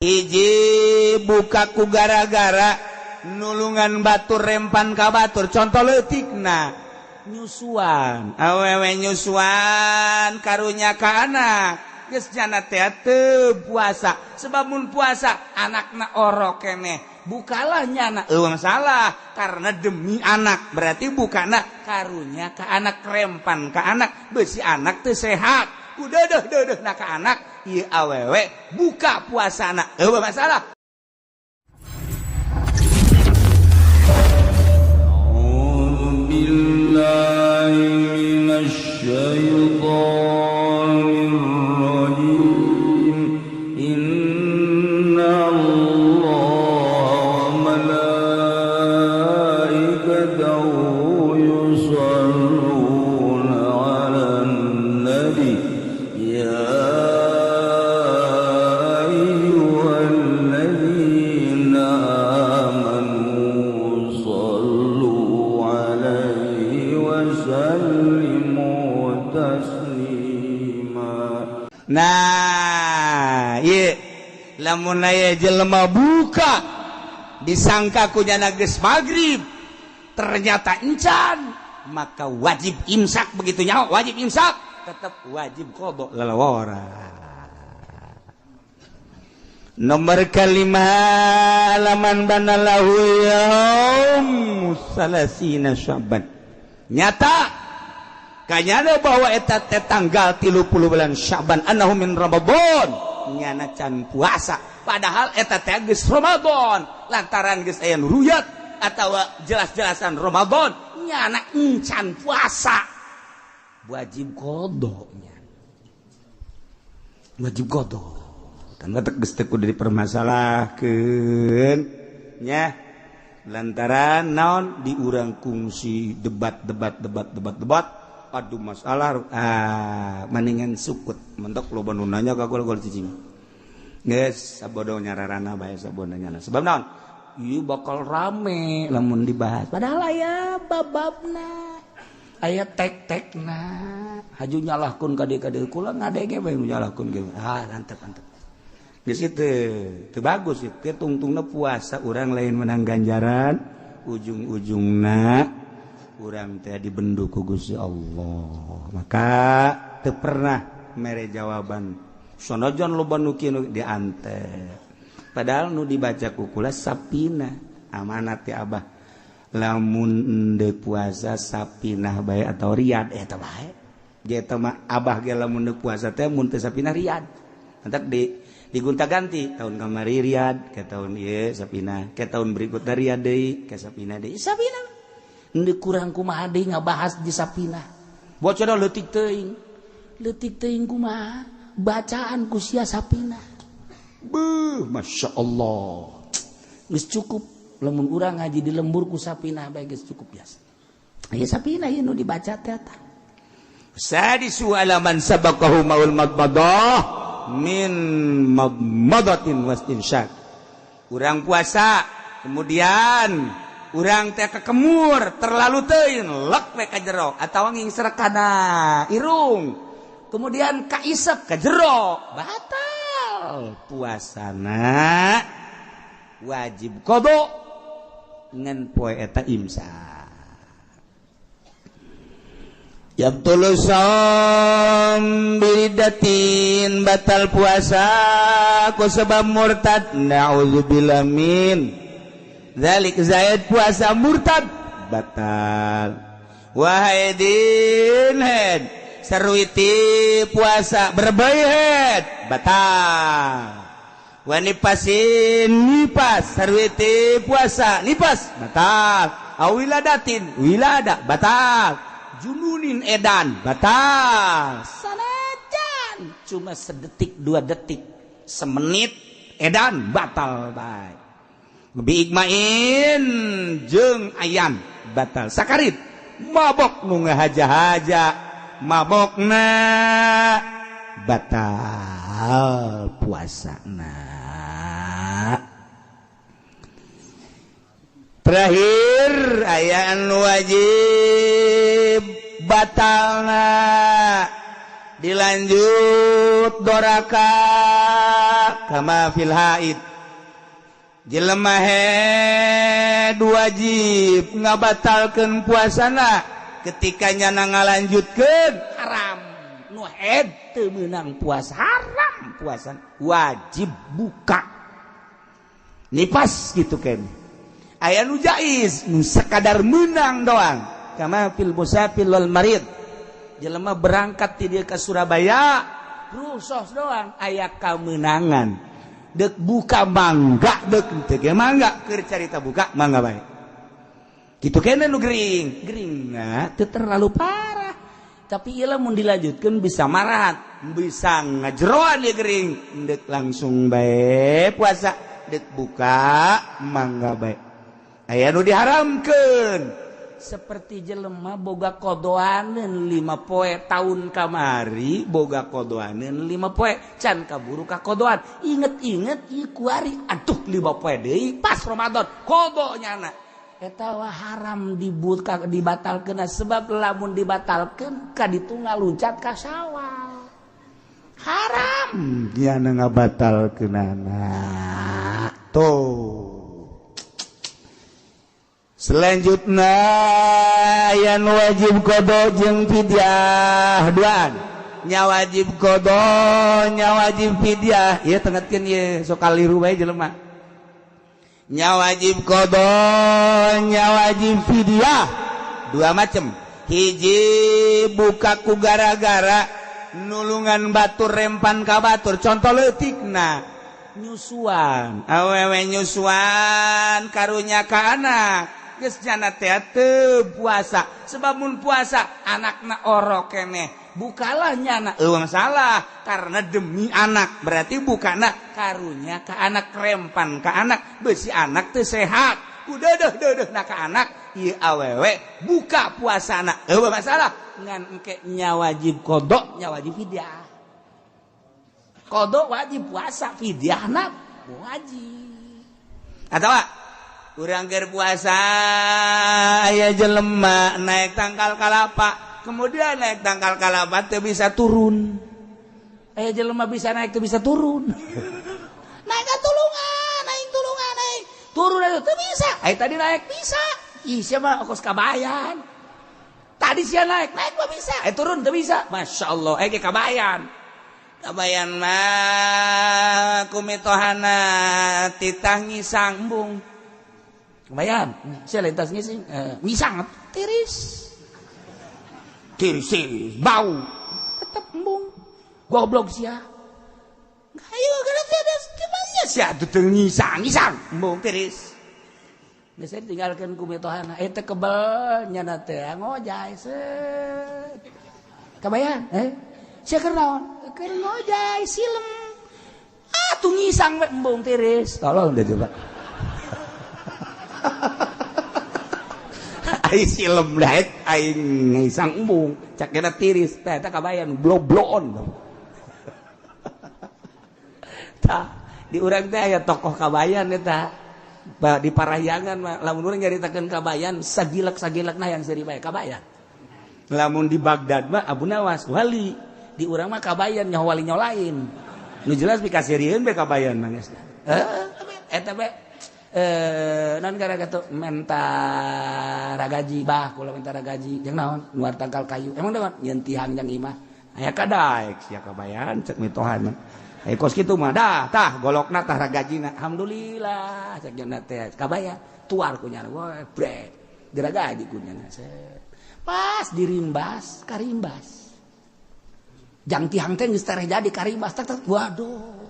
Hiji buka ku gara-gara nulungan batur rempan ka batur, contoh leutikna nyusuan, awewe nyusuan karunya ka anak geus jana teh teu puasa, sebab mun puasa anakna orok keneh, bukalah nyana eueuh salah karena demi anak, berarti bukana karunya ka anak, rempan ka anak, besi anak teu sehat ku deudeuh-deudeuh na ka anak, ieu awewe buka puasana eueuh masalah. A'udzu billahi minasy syaithanir rajim. Inna Allaha wa malaikatahu yusholluna 'alan nabi ya ayyuhalladzina amanu shallu 'alaihi wa sallimu taslima. Nah, ieu lamun aya jelema buka disangka ku nyana geus magrib, ternyata encan, maka wajib imsak. Begitu nyaho wajib imsak, tetap wajib qada lalawara. Nomor kelima, laman banalahu yaum salasina Syaban, nyata kanyana bahwa eta teh tanggal 30 bulan Syaban annahu min Ramadan, nyana can puasa padahal eta teh geus Ramadan, lantaran geus aya nu ruyat atawa jelas-jelasan Ramadan nyana encan puasa, wajib qadanya, wajib qada. Tanda geus teu kudu dipermasalahkeun nya, lantaran naon di urang kungsi debat debat debat debat debat, aduh masalah, mendingan sukut mentok loba nu nanya ka gol gol cicing geus sabodo nyararana bae sabodo nyana, sebab naon ieu bakal rame lamun dibahas, padahal aya bababna aya tek-tekna, haju nyalahkeun ka dieu kula ngadege bae nyalahkeun ge, ah antep antep geus kitu teu bagus ieu tungtungna puasa urang lain menang ganjaran, ujung-ujungna urang teh dibendu ku Gusti Allah, maka teu pernah mere jawaban sanajan loba nu kieu diantep, padahal nu dibaca ku kula sapina amanat ti abah, lamun endeu puasa sapinah bae atau riyad eta bae ge eta mah abah ge lamun endeu puasa teh mun teu sapinah riyad, entak di digonta-ganti tahun kamari riyad ke tahun ieu sapinah, ke tahun berikutna riyad deui ke sapinah deui sapinah. Endeu kurang kumaha deui ngabahas di sapinah, bocor leutik teuing leutik teuing kumaha bacaan ku sia sapinah, beuh Masya Allah geus cukup lamun urang ngaji di lembur ku sapinah bae geus cukup biasa ieu sapinah ieu nu dibaca teh eta. Sadisu alaman sabaqahu maul madmadah min madmadatin wastinsyak, urang puasa kemudian urang teh kekemur terlalu teuing lek we ka jero atawa ngingsrek kana irung kemudian kaisep ka jero, batal puasana wajib qada ngan poe eta imsak. Yabtulu shaum biridatin, batal puasa ku sebab murtad, na'udzubillah min dzalik, zaid puasa murtad batal. Wahaidin head sarwiti puasa berbaid batal. Wanipasin nipas sarwiti puasa nipas batal. Awiladatin wilada batal. Jununin edan batal. Sanajan cuma sedetik dua detik semenit edan batal bae. Biigmain jeung ayam batal. Sakarit mabok nu ngahaja-haja mabokna batal puasana. Terakhir aya anu wajib batalna dilanjut doraka Kama fil haid. Jelema head wajib ngabatalkeun puasana ketika nyana ngalanjutkeun haram. Nu head teu meunang puasa, haram puasa, wajib buka. Nipas gitu kan. Aya nu jaiz, nu sekadar meunang doang. Kama fil musafir wal marid. Jelema berangkat ti dieu ka Surabaya, rusos doang aya kamenangan. Dek buka mangga, dek teu ge mangga, keur carita buka mangga bae. Kitu kene nu gering, geringna teu terlalu parah. Tapi ieu lamun dilanjutkeun bisa marat, bisa ngajeroan ieu gering. Dek langsung bae puasa, dek buka mangga bae. Aya nu diharamkeun. Seperti jelema boga kodoaneun 5 poe tahun kamari, boga kodoaneun 5 poe can kaburu ka kodoan, inget-inget ieu kuari aduh 5 poe deui pas Ramadan kodo nyana eta wah haram dibuka dibatalkeun sebab lamun dibatalkeun ka ditu ngaluncat ka Syawal haram nyana ngabatalkeunana tuh. Selanjutnya yang wajib qada jeung fidyah duaan. Nya wajib qada, nya wajib fidyah. Ieu tengetkeun ieu sok kaliru bae jelema. Nya wajib qada, nya wajib fidyah. Dua macam. Hiji buka ku gara-gara nulungan batur rempan ka batur. Contoh leutikna nyusuan. Awewe nyusuan karunya ka anak. Geus jana teh teu puasa sebab mun puasa anakna orok keneh bukalah nyana eueuh masalah karena demi anak berarti bukana karunya ka anak rempan ka anak beusi anak teu sehat kudeudeuh deudeuhna ka anak ieu awewe buka puasana eueuh masalah ngan engke nya wajib qada nya wajib fidyah qada wajib puasa fidyahna wajib atawa urang keur puasa aya jelema naik tangkal kalapa kemudian naik tangkal kalapa teu bisa turun aya jelema bisa naik teu bisa turun naik ka tulungan naik tulungan naik turun atuh teu bisa aya tadi naik bisa ih sia mah kos kabayan tadi sia naik naik mah bisa aya turun teu bisa masyaallah aya ge kabayan kabayan mah kumitohana titah ngisang embung. Lumayan, saya lintas ngising, ngisang, tiris, tiris, tiris, bau, tetap embung, goblok sia. Ayo, kalau tiada, gimana sia tuh ngisang, ngisang, embung, tiris. Biasanya ditinggalkan kumitohana, teh kebel, nyana teh ngojay, set. Kabayan, sia keur naon? Keur ngojay, silem. Ah, tuh ngisang, embung, tiris. Tolong deh coba. Ai silem daet aing ngisang embung cak kena tiris teh eta kabayan blobloon tah di urang teh aya tokoh kabayan eta di Parahyangan mah lamun urang nyaritakeun kabayan sagilek-sagilekna yang seuri bae kabayan lamun di Baghdad mah Abu Nawas wali di urang mah kabayan nyaho wali nyaho lain nu jelas pikaseurieun bae kabayan mah geus eta bae non gara gara menta ragaji bah kula menta ragaji jeung naon nuar tangkal kayu emang naon nyeun tihang jeung imah aya kadaek sia kabayan cek mitohana aya kos kitu mah dah tah golokna tah ragajina alhamdulillah cek jeung teh kabayan tuar ku nyana we brek diragaji ku nyana pas dirimbas karimbas jang tihang teh geus tereh jadi karimbas tak tak waduh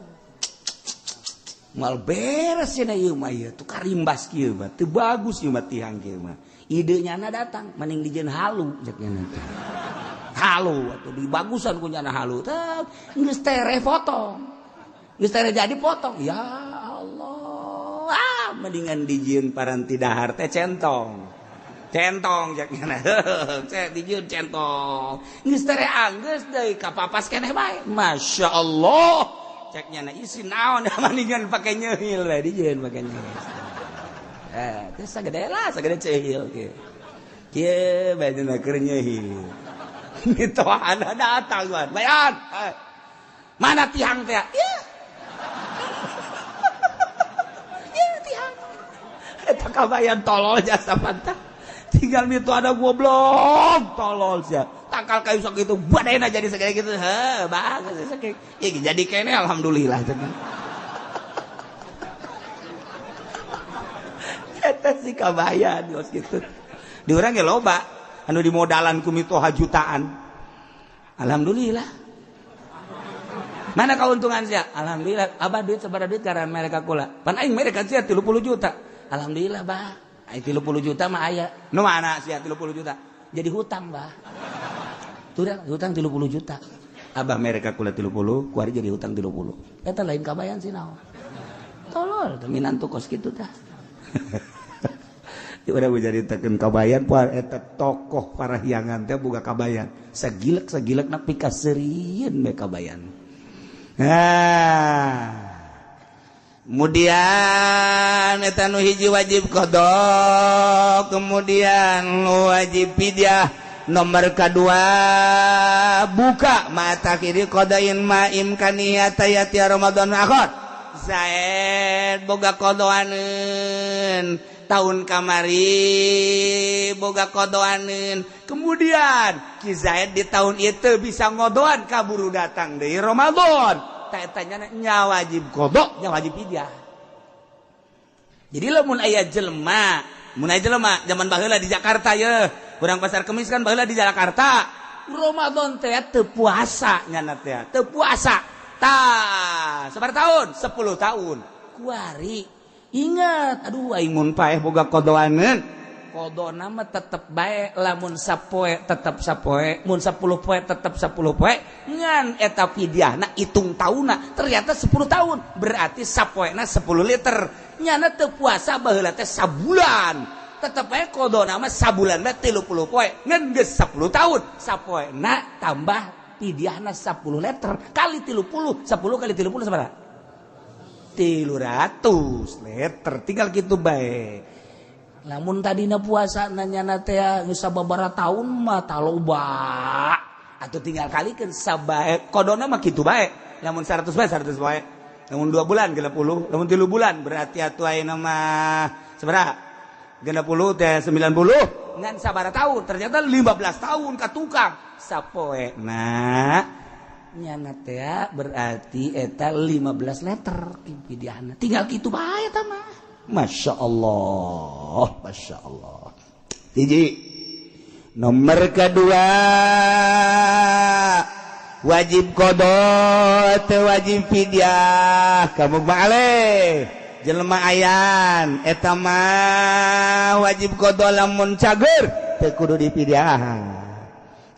mal beres cenah ieu mah ieu tuh karimbas kieu mah teu bagus ieu mah tihang kieu mah ide nyana datang mending dijieun halu cek nyana teh halu atuh dibagusan ku nyana halu teh geus tereh potong geus tereh jadi potong ya Allah ah mendingan dijieun paranti dahar teh centong centong cek nyana cek dijieun centong geus tereh anggeus deui kapapas keneh bae masyaallah ceknya na isi naon mendingan pakai nyehil lah dijieun pakai nyehil terus sagede lah sagede cehil kieu kieu bae dina keur nyehil mitohana datang bayan mana tihang teh ieu Eta kabayan tolol jasa pantah. Tinggal itu ada goblok tolol sia. Tangkal kayu sok itu badena jadi segede gitu. Heh, bagus segede. Ya jadi kene alhamdulillah cenah. Eta si kabayan geus kitu. Di urang ge loba anu dimodalan ku mitoha jutaan. Alhamdulillah. Mana keuntungan sia? Alhamdulillah, abah duit sabaraha duit karena mereka kula. Pan aing mereka sia 30 juta. Alhamdulillah, bah. Aing 30 juta mah aya. Nu mana sia 30 juta? Jadi hutang, bah. Hutang 30 juta. Abah mereka kula 30, kuari jadi hutang 30. Eta lain kabayan sih naon. Tolol, minantu kos kitu tah. Udah dicaritakeun kabayan poe eta tokoh parahyangan teh boga kabayan. Sagilek-sagilekna pikaseurieun we kabayan. Nah, kemudian eta nu hiji wajib qada, kemudian wajib fidyah. Nomor kedua buka mata kiri qadain ma imkaniyata yati Ramadan akhir. Zaid boga qadaanun tahun kamari boga kodoaneun, kemudian Ki Zaid di tahun itu bisa ngodoan kaburu datang dari Ramadan. Tak tanya nya wajib kodok, nya wajib fidyah. Jadi lamun aya jelema, mun aya jelema zaman baheula di Jakarta ye, urang pasar Kemis kan baheula di Jakarta. Ramadan teh teu puasa nyana teh, teu puasa. Tah, sabaraha tahun? 10 tahun. Kuari ingat, aduh aing mun paeh boga kodoaneun. Kodona mah tetep bae, lamun sapoe tetep sapoe, mun 10 poe tetep 10 poe, ngan eta fidyahna hitung taunna ternyata 10 tahun, berarti sapoena 10 liter. Nyana teu puasa baheula teh sabulan. Tetep bae kodona mah sabulan mah 30 poe, ngan geus 10 tahun, sapoena tambah fidyahna 10 liter kali 30, 10 kali 30 sabaraha? 300 liter, tinggal gitu bae. Lamun tadina puasa nanya teh geus sababaraha tahun mah taloba. Atuh tinggal kalikeun sabae kodona mah kitu bae. Lamun 100 bae 100 bae. Lamun 2 bulan 60, lamun 3 bulan berarti atuh ayeuna mah sabaraha? 60 teh 90 ngan sabaraha tahun? Ternyata 15 tahun ka tukang sapoe. Nah, nyana teh berarti eta 15 liter pidiahna. Tinggal kitu bae eta mah. Masya Allah, Masya Allah. Hiji. Nomor kedua wajib qada teu wajib fidyah. Kamu balik jelema ayan eta mah wajib qada lamun cager teu kudu dipidyah.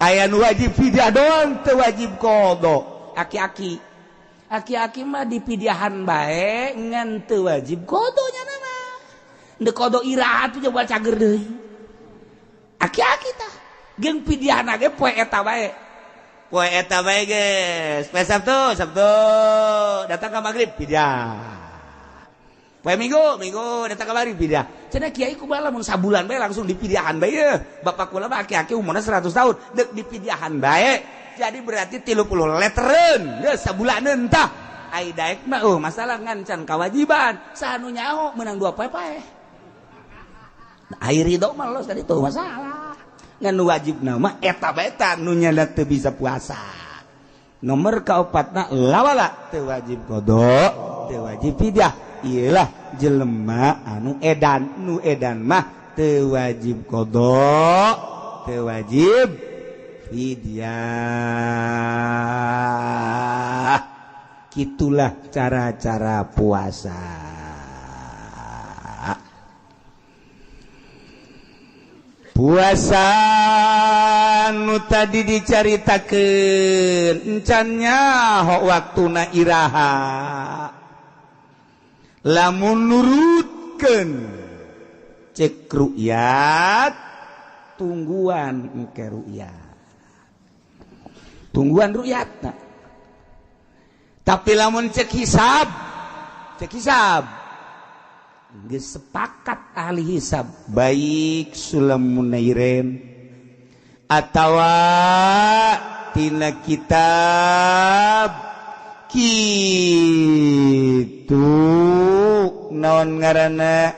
Ayan wajib fidyah doang teu wajib qada. Aki-aki. Aki-aki mah dipidyahan bae ngan teu wajib qada nya mah. Ndeu qada iraha tuh coba cager deui. Aki-aki tah jeung pidyahna ge poe eta bae. Poe eta bae geus. Poe Sabtu, Sabtu datang ka magrib pidyah. Poe Minggu, Minggu datang ka magrib pidyah. Cenah kiai kumaha lamun sabulan bae langsung dipidyahan bae ye. Bapak kula mah aki-aki umurna 100 tahun deuk dipidyahan bae. Jadi berarti 30 leteren geus sabulaneun tah. Ai daek mah masalah ngan can kawajiban. Saha nu nyaho meunang 2 poe paeh. Ai ridho mah los tadi tuh masalah. Ngan nu wajibna mah eta bae tah nu nyana teu bisa puasa. Nomor kaopatna lawala teu wajib qada, teu wajib fidyah. Iyalah jelema anu edan, nu edan mah teu wajib qada, teu wajib fidyah. Gitulah cara-cara puasa. Puasa nu tadi dicaritakeun encan nyaho waktuna iraha. Lamun nurutkeun cek ru'yat tungguan engke ru'yat. Tungguan ru'yat. Tapi lamun cek hisab geus sepakat ahli hisab baik Sulam Munairin atawa tina kitab kitu naon ngaranna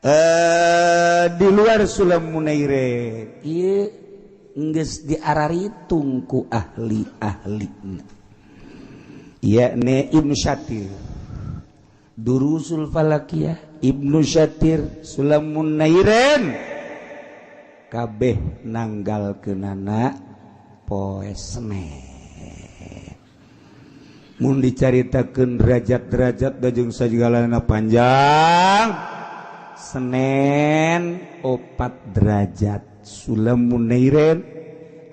Di luar Sulam Munairin ieu geus diararitung ku ahli-ahlina yakni Ibnu Syatir Durusul Falakiyah Ibnu Syatir Sulam Munairin kabeh nanggalkeunana poe Senin. Mun dicaritakeun derajat-derajat da jeung sagalana panjang Senin 4 derajat Sulam Munairin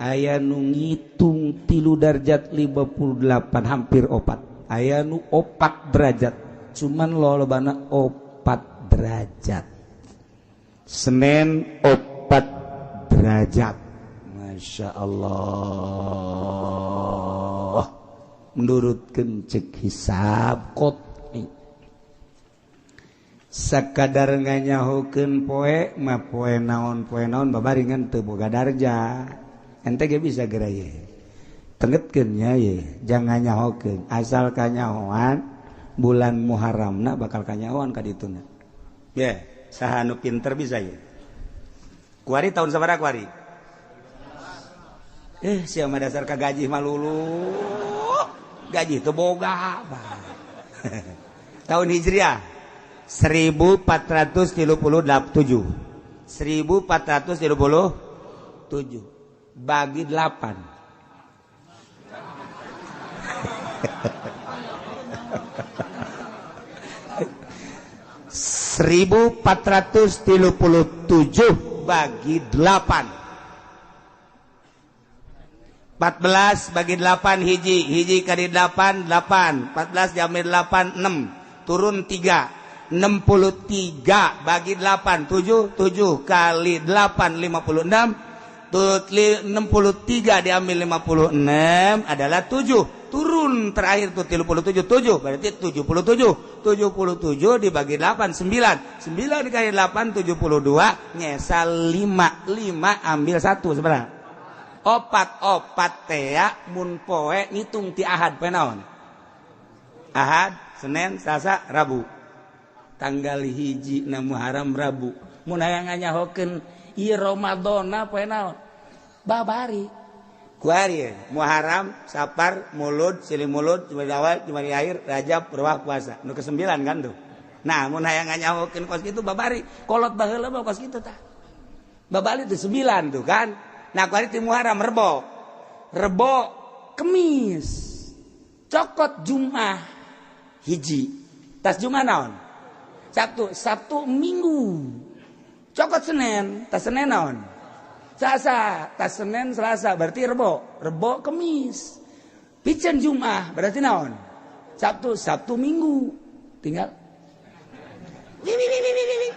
aya nu ngitung 3 derajat 58 hampir 4 aya nu 4 derajat cuman lolobana 4 derajat Senin 4 derajat. Masya Allah menurutkeun cek hisab qot'i sakadar nganyahokeun poe mah poe naon babaringan teu boga darja ente ge bisa geura ye tengetkeun nya ye jangan nyahokeun asal kanyahoan bulan Muharramna bakal kanyahoan ka dituna ye saha nu pinter bisa ye kuari tahun sabaraha kuari sia mah dasar ka gaji mah lulu gaji teu boga tahun Hijriah 1437 1437 bagi 8 1437 bagi 8 14 bagi 8 hiji hiji kali 8 8 14 jamir 8 6 turun 3 63 bagi 8 7 7 kali 8 56 63 diambil 56 adalah 7 turun terakhir tuh 37 7 berarti 77 77 dibagi 8 9 9 dikali 8 72 nyesal 5 5 ambil 1 sebenarnya opat tea mun poe ngitung ti Ahad poe naon Ahad Senin Selasa Rabu tanggal 1 na Muharram Rabu mun hayang nganyahokeun ieu Ramadana poe naon babari kuari Muharram Sapar Mulud Silih Mulud Jumadi Awal Jumadi Akhir Rajab Ruwah puasa nu ke-9 kan tuh. Nah mun hayang nganyahokeun kos kitu babari kolot baheula mah kos kitu tah babari teh 9 tuh kan. Nah kuari ti Muharram Rebo Rebo Kemis cokot Jumat hiji tas Jumat naon Sabtu Sabtu Minggu cokot Senin tas Senin naon Selasa tas Senin Selasa berarti Rebo Rebo Kemis piceun Jumat berarti naon Sabtu Sabtu Minggu tinggal wi wi wi wi wi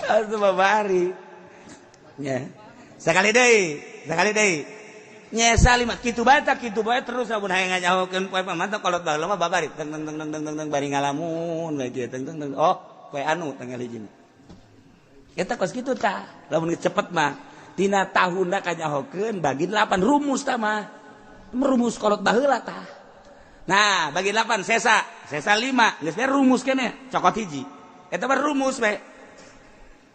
Atuh babari nya sakali deui nyesa lima kitu bae tak kitu bae terus amun hayang ngajahokeun poe mantap kolot baheula mah babari teng teng teng teng teng bari ngalamun bae kieu teng teng teng oh poe anu tanggal hiji eta kos kitu tah lamun cepet mah tina tahunna kanyahokeun bagi 8 rumus tah mah merumus kolot baheula tah. Nah bagi 8 sesa sesa 5 geus rumus keneh cokot hiji eta mah rumus we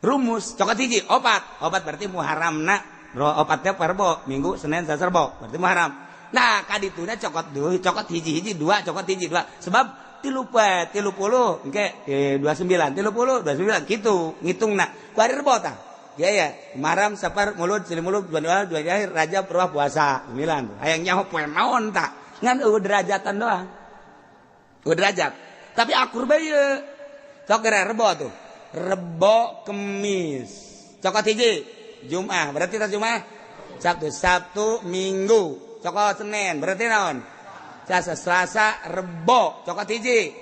rumus cokot hiji opat opat berarti Muharramna opatnya Rebo Minggu Senin Selasa Rebo berarti Muharram. Nah kadituna cokot dua cokot hiji-hiji dua cokot hiji dua sebab 30 engke 29 30 29 kitu ngitungna kuari Rebo tah ya ya Muharram Sapar Mulud Silih Mulud Jumadi Awal Jumadi Akhir Rajab Ruwah puasa 9 hayang nyaho poe naon tah ngan eueuh derajatan doang eueuh derajat tapi akur bae ieu sok geura Rebo tuh Rebo Kemis cokot hiji Jumat berarti tas Jumat Sabtu Sabtu Minggu cokot Senin berarti naon Selasa Selasa Rebo cokot hiji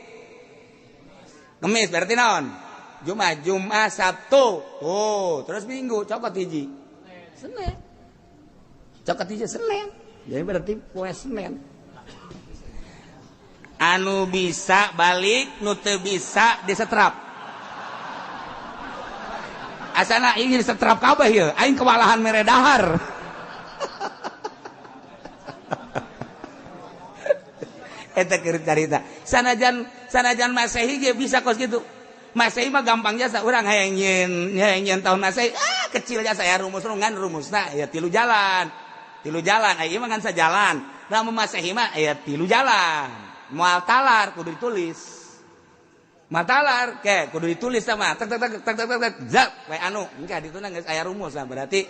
Kemis berarti naon Jumat Jumat Sabtu oh terus Minggu cokot hiji Senin cokot hiji Senin jadi berarti poe Senin anu bisa balik nu teu bisa disetrap asana ingin setrap kabeh ieu aing kewalahan mere dahar. Eta keur carita. Sanajan sanajan Masehi ge bisa kos gitu. Masehi mah gampang jasa urang hayang nyieun tahun Masehi. Ah, kecil jasa ya rumus ngan rumusna ya tilu jalan. Tilu jalan, aya mah ngan sajalan. Lamun Masehi mah aya tilu jalan. Moal talar kudu ditulis. Matalar ke kudu ditulis sama tek tek tek tek tek tek zap we anu engke dituna geus aya rumus lah berarti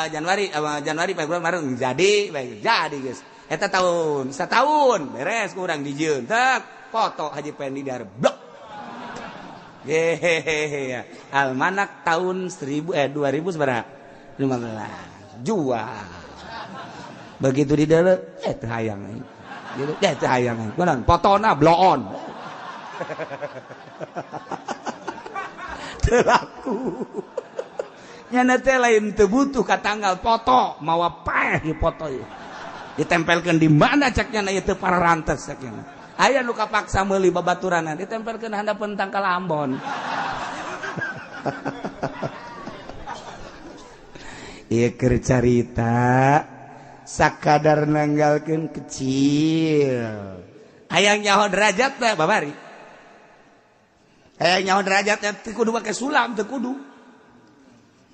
Januari Januari Februari Maret jadi baik jadi geus eta tahun setahun beres kurang dijieun tek foto Haji Pendi dar blok hehehe almanak tahun 1000 2000 sabaraha 15 jual begitu di dalam teu hayang gitu teu hayang kunaon fotona bloon telaku nyana teh lain teu butuh ka tanggal foto mawa paeh di foto ieu ditempelkeun di mana cek nyana ieu teu pararantes cek nyana aya nu kapaksa meuli babaturanna ditempelkeun handapeun tangkal Ambon. Ieu keur carita sakadar nanggalkeun kecil hayang nyaho derajat teh babari hayang nyaho derajatnya teu kudu make sulam teu kudu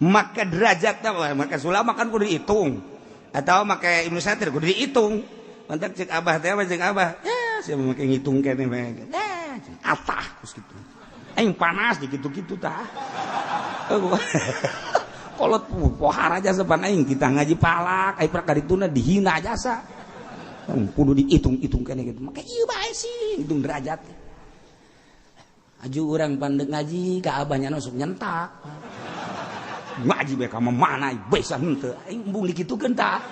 make derajatna make sulam makan kudu dihitung atau make Ibnu Satir kudu dihitung mantak cek abah teh cek abah ya sia make ngitung keneh bae atah terus kitu aing panas di kitu-kitu tah kolot pohara jasa pan aing kita ngaji palak aing prak kadituna dihina jasa kudu dihitung-hitung keneh kitu make ieu bae sih hitung derajat. Aju urang pandek ngaji ka abahnya sok nyentak. Ngaji bae ka mana bisa henteu aing embung dikitukeun tah.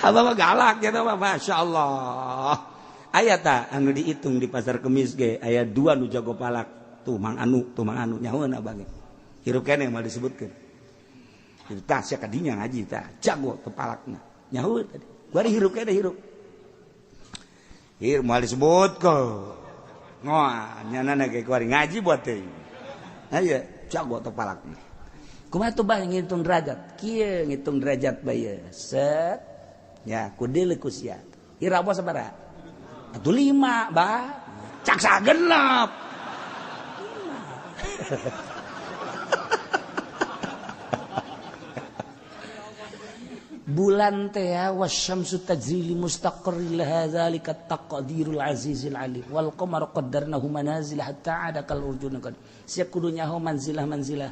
Abah mah galak ya mah masyaallah. Aya tah anu dihitung di pasar Kemis ge aya dua nu jago palak. Tuh mang anu nyahoeun abah ge. Hirup keneh moal disebutkeun. Itu tah sia kadinya ngaji tah jago teu palakna. Nyahoeun tadi. Bari hirup keneh hirup. Hir moal disebut ko. Ngoa nyana ge kuari ngaji buat teh. Aya jago teu palakna. Kumaha tuh bah ngitung derajat? Kieu ngitung derajat bae. Set. Ya, kudu ku sia. Ira apa sabaraha? Atuh 5, bah. Cak sagenep. 5. Bulan teh wasyamsu tajri li mustaqarrin laha zalika taqdirul azizil alim wal qamaru qaddarnahu manazil hatta ada kal urjun qad sia kudu nyaho manzilah manzilah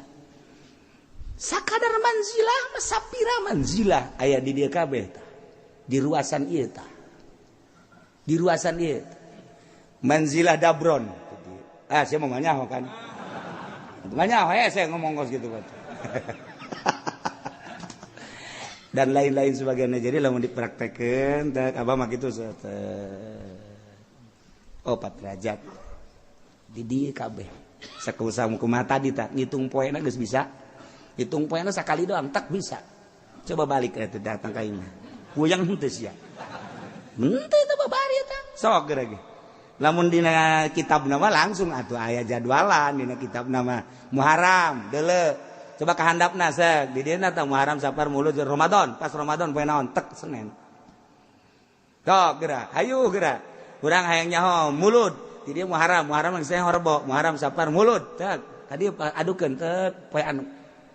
sakadar manzilah sapira manzilah aya di dieu kabeh tah di ruasan ieu tah di ruasan ieu manzilah dabron ah sia mah nyaho kan nyaho ya saya ngomong kos gitu kan. Dan lain-lain sebagainya. Jadi lamun dipraktekeun teh abah mah kitu oh 4 derajat di dieu kabeh sakusaha kumaha tadi tah ngitung poena geus bisa hitung poena sakali doang tak bisa coba balik eta datang ka imah puyang henteu sia henteu teh babari eta sok geura ge lamun dina kitab nama langsung atuh aya jadwalan dina kitab nama Muharram deuleu coba kahandapna sek di dieu tah Muharram Safar Mulud Ramadan pas Ramadan poe naon tek Senin sok geura hayu geura urang hayang nyaho Mulud di dieu Muharram Muharram geus horbo Muharram Safar Mulud tek ka dieu adukeun tek poe anu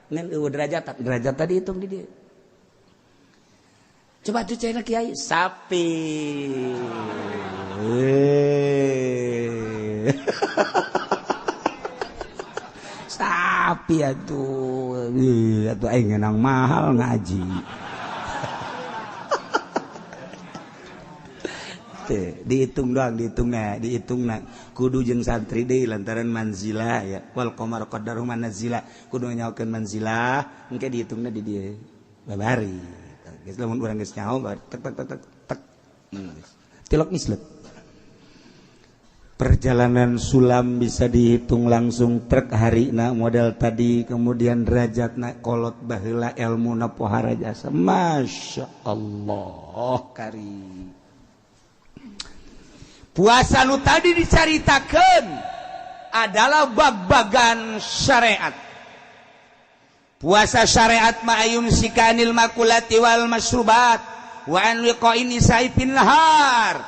ngan eueuh derajat derajat tadi hitung di dieu coba tuh cenah kiai sapi sapi atuh atuh aing ngeunang mahal ngaji. Teh dihitung doang dihitungna dihitungna kudu jeung santri deui lantaran manzilah ya wal qamar qaddaru manazila kudu nyahokeun manzilah engke dihitungna di dieu babari geus lamun urang geus nyaho tek tek tek tek tilok mislet. Perjalanan sulam bisa dihitung langsung truk harina model tadi kemudian derajatna kolot baheula elmuna pohara jasa Masya Allah kari puasa nu tadi dicaritakeun adalah bag-bagan syariat puasa syariat ma'ayum sikanil makulati wal masrubat Wa an liqa'in nisa'i nahar,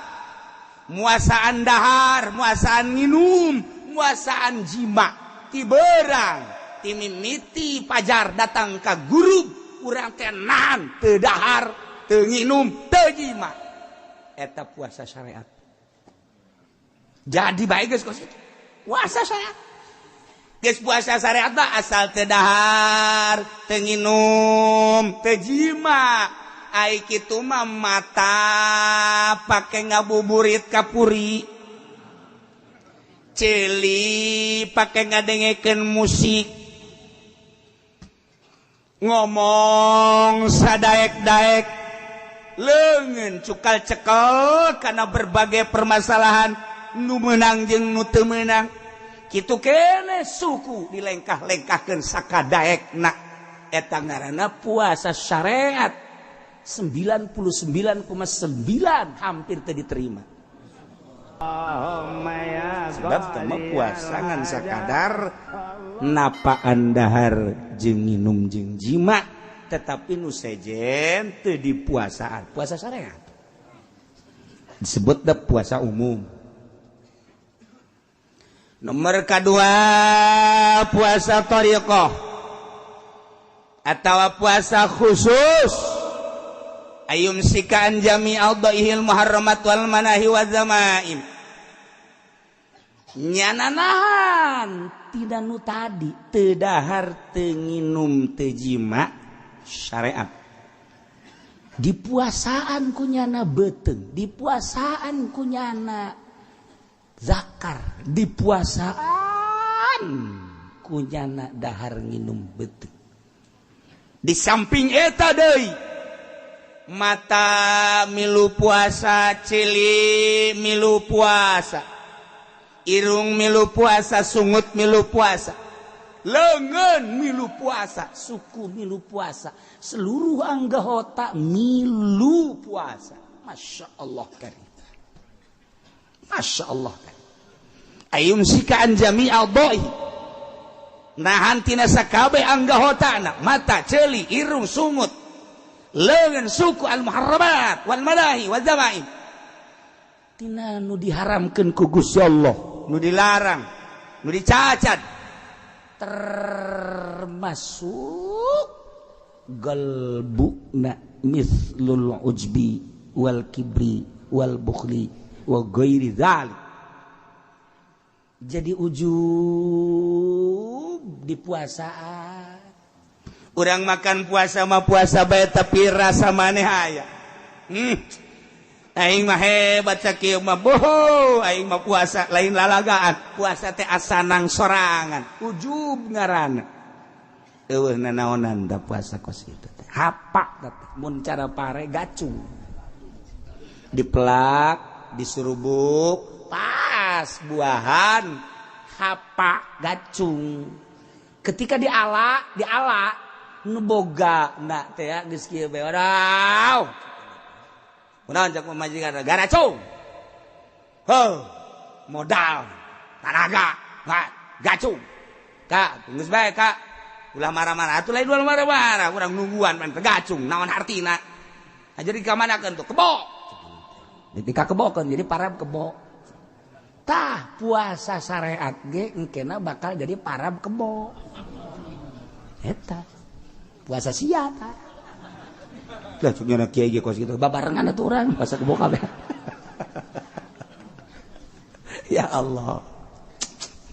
muasaan dahar, muasaan minum, muasaan jima ti berang ti mimiti pajar datang ka guru urang teh nahan teu dahar, teu nginum, teu jima. Eta puasa syariat. Jadi baik geus kos itu. Puasa syariat. Geus puasa syariat mah asal teu dahar, teu nginum, teu jima. Ai kitu mah mata pake ngabuburit kapuri, ceuli pake ngadengekeun musik, ngomong sadaek-daek, leungeun cukal cekel karena berbagai permasalahan nu meunang jeung nu teu meunang. Kitu kene suku dilengkah-lengkahkeun sakadaekna. Eta ngaranna puasa syariat. 99,9 hampir teu diterima. Sebab teu mah puasa ngan sakadar napaan dahar jeung nginum jeung jima, tetapi nu sejen teu dipuasaan. Puasa syariat disebut da puasa umum. Nomor kedua puasa thariqah atau puasa khusus. Ayum sikaan jami aldaihil muharramat wal manahi wa zamaim. Nyananahan tidak nu tadi teu dahar, teu nginum, teu jima syariat. Dipuasaan ku nyana beuteung, dipuasaan ku nyana zakar, dipuasaan ku nyana dahar nginum beuteung. Di samping eta deui mata milu puasa, ceuli milu puasa, irung milu puasa, sungut milu puasa, leungeun milu puasa, suku milu puasa, seluruh anggota milu puasa. Masya Allah karim, Masya Allah karim. Ayum sikaan jami'al doi, nahan tina sakabeh anggotana, mata, ceuli, irung, sungut, leungeun, suku, al muharramat wal manahi wal zamaim, tina nu diharamkeun ku Gusti Allah, nu dilarang, nu dicacat, termasuk galbuna mislul ujbi wal kibri wal bukhli wa ghairi dzalik. Jadi ujub di puasaan. Urang makan puasa mah puasa bae tapi rasa maneh aya. Aing mah hebat sakieu mah, boho, aing mah puasa lain lalagaan, puasa teh asanang sorangan, ujub ngaranna. Eueuh nanaonan da puasa kos kitu teh. Hapak teh mun cara pare gacung. Dipelak, disurubuk, pas buahan hapak gacung. Ketika diala, nu boga na teh geus kieu bae. Waduh. Kunaon cak pamajikan garacung. Heuh, modal, tanaga, gacung. Kak, geus bae kak. Ulah marah-marah atuh lain ulah marah-marah, urang nungguan pan gacung, naon hartina. Jadi ka manakeun tuh kebo. Ketika kebokeun jadi parab kebo. Tah puasa syariat ge engkena bakal jadi parab kebo. Eta puasa sia tah. Lah cuk nyana kiai ge kos kitu babarengan atuh urang puasa kebo kabeh. Ya Allah.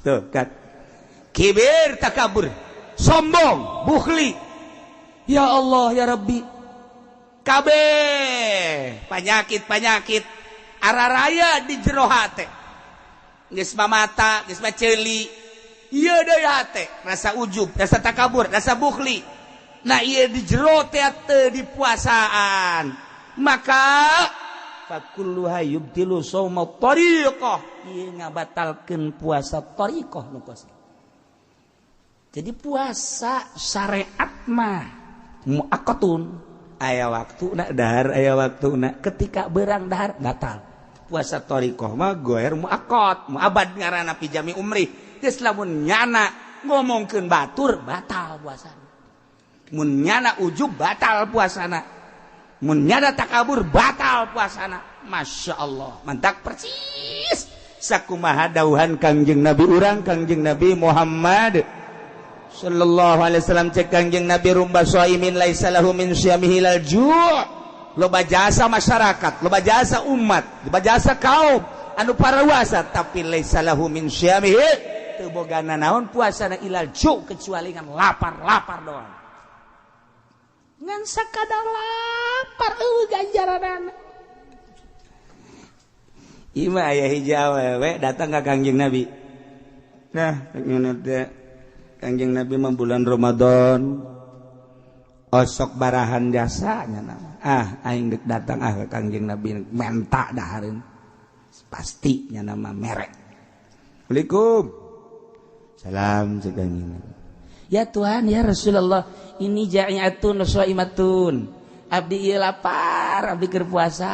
Tuh kan. Kibir, takabur, sombong, bukhli. Ya Allah ya Rabbi. Kabeh penyakit-penyakit araraya di jero hate. Geus mah mata, geus mah ceuli. Ieu deui hate, rasa ujub, rasa takabur, rasa bukhli. Nah ieu di jero teh teu dipuasaan. Maka fakulluha yubtilu shauma tariqah. Ieu ngabatalkeun puasa tariqah nu kos. Jadi puasa syariat mah muaqqatun. Aya waktuna dahar, aya waktuna. Ketika berang dahar batal. Puasa thariqah mah goer muaqqat, muabad ngaranna pi jami umri. Geus lamun nyana ngomongkeun batur batal puasana. Mun nyana ujub batal puasana. Mun nyada takabur batal puasana. Masya Allah, mantak persis sakumaha dauhan Kangjeng Nabi urang, Kangjeng Nabi Muhammad sallallahu alaihi wasallam. Cek Kangjeng Nabi, "Rubba shaimin laisa lahu min syamihi ilal ju'." Loba jasa masyarakat, loba jasa umat, loba jasa kaum anu parawasa, tapi laisa lahu min syamihi, teu boga nanaon puasana, ilal ju', kecuali ngan lapar-lapar doang, ngan sakadar lapar, eueuh ganjaranana. Ima aya hiji awewe datang ka Kangjeng Nabi. Nah, teh Kangjeng Nabi mah bulan Ramadan osok barahan jasanya nama. Ah, aing dek datang ah ke Kangjeng Nabi menta dahareun. Pasti nya nama merek. Assalamualaikum. Salam cek Kangjeng Nabi. Ya Tuhan, ya Rasulullah, ini ja'iatun shaimatun. Abdi ieu lapar, abdi keur puasa.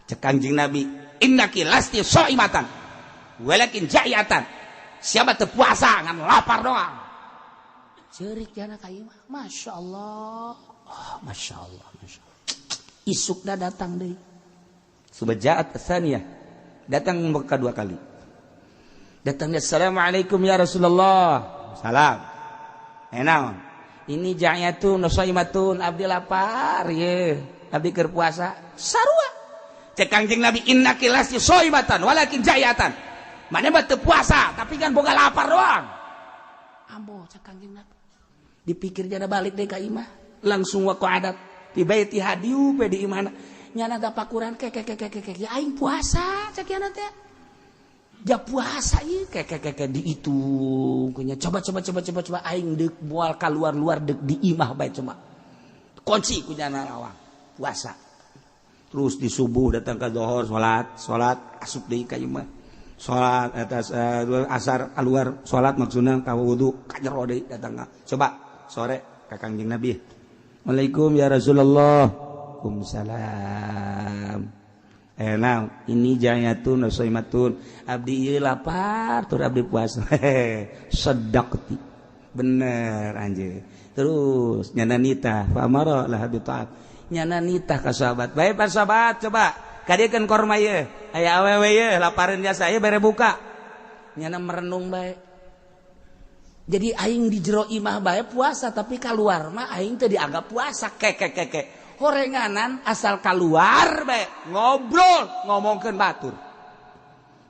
Cek Kangjeng Nabi, "Innaki lasti shaimatan walakin ja'iatan." Siapa teu puasa ngan lapar doang. Ceurik jana ka ieu mah. Masya Allah. Oh, Masya Allah, Masya Allah. Isukna datang deui. Subajaat tsaniyah. Datang kedua kali. Datangnya, "Assalamualaikum ya Rasulullah." Salam. Enaon? Ini ja'yatun shaimatun, abdi lapar ye. Abdi keur puasa. Sarua. Cek Kangjeng Nabi, "Innaki lasti shaimatan walakin ja'yatan." Mana mah teu puasa, tapi kan boga lapar doang. Ambo, cek Kangjeng Nabi. Dipikir jana balik deh ka imah, langsung waqa'adat fi baitiha, diup di imahna. Nyana tapakuran ke ke ke ke ke, ya aing puasa cek nyana teh. Ja puasa ieu ke ke ke ke, dihitung kunya, coba coba coba coba coba, aing deuk moal keluar-luar, deuk di imah bae, coba kunci ku nyana lawang, puasa. Terus di subuh datang ke dohor, salat salat, asup deui ka imah, salat atas asar keluar salat, maksudna ka wudu, ka jero deui datang. Coba sore ka Kangjeng Nabi. "Assalamualaikum ya Rasulullah." "Waalaikumsalam." Eh, nah, ini jayatun nasaimatun, abdi ieu lapar tur abdi puasa. "Sadaqti, bener anjir." Terus nyana nitah, fa amara laha bi ta'at, nyana nitah ka sahabat bae, "Pak sahabat, coba kadiekeun korma ieu, aya awewe ieu lapareun jasa ieu, bere buka." Nyana merenung bae. Jadi aing di jero imah bae puasa, tapi keluar mah aing teh dianggap puasa. Ke ke ke ke, horenganan asal keluar bae ngobrol ngomongkeun batur,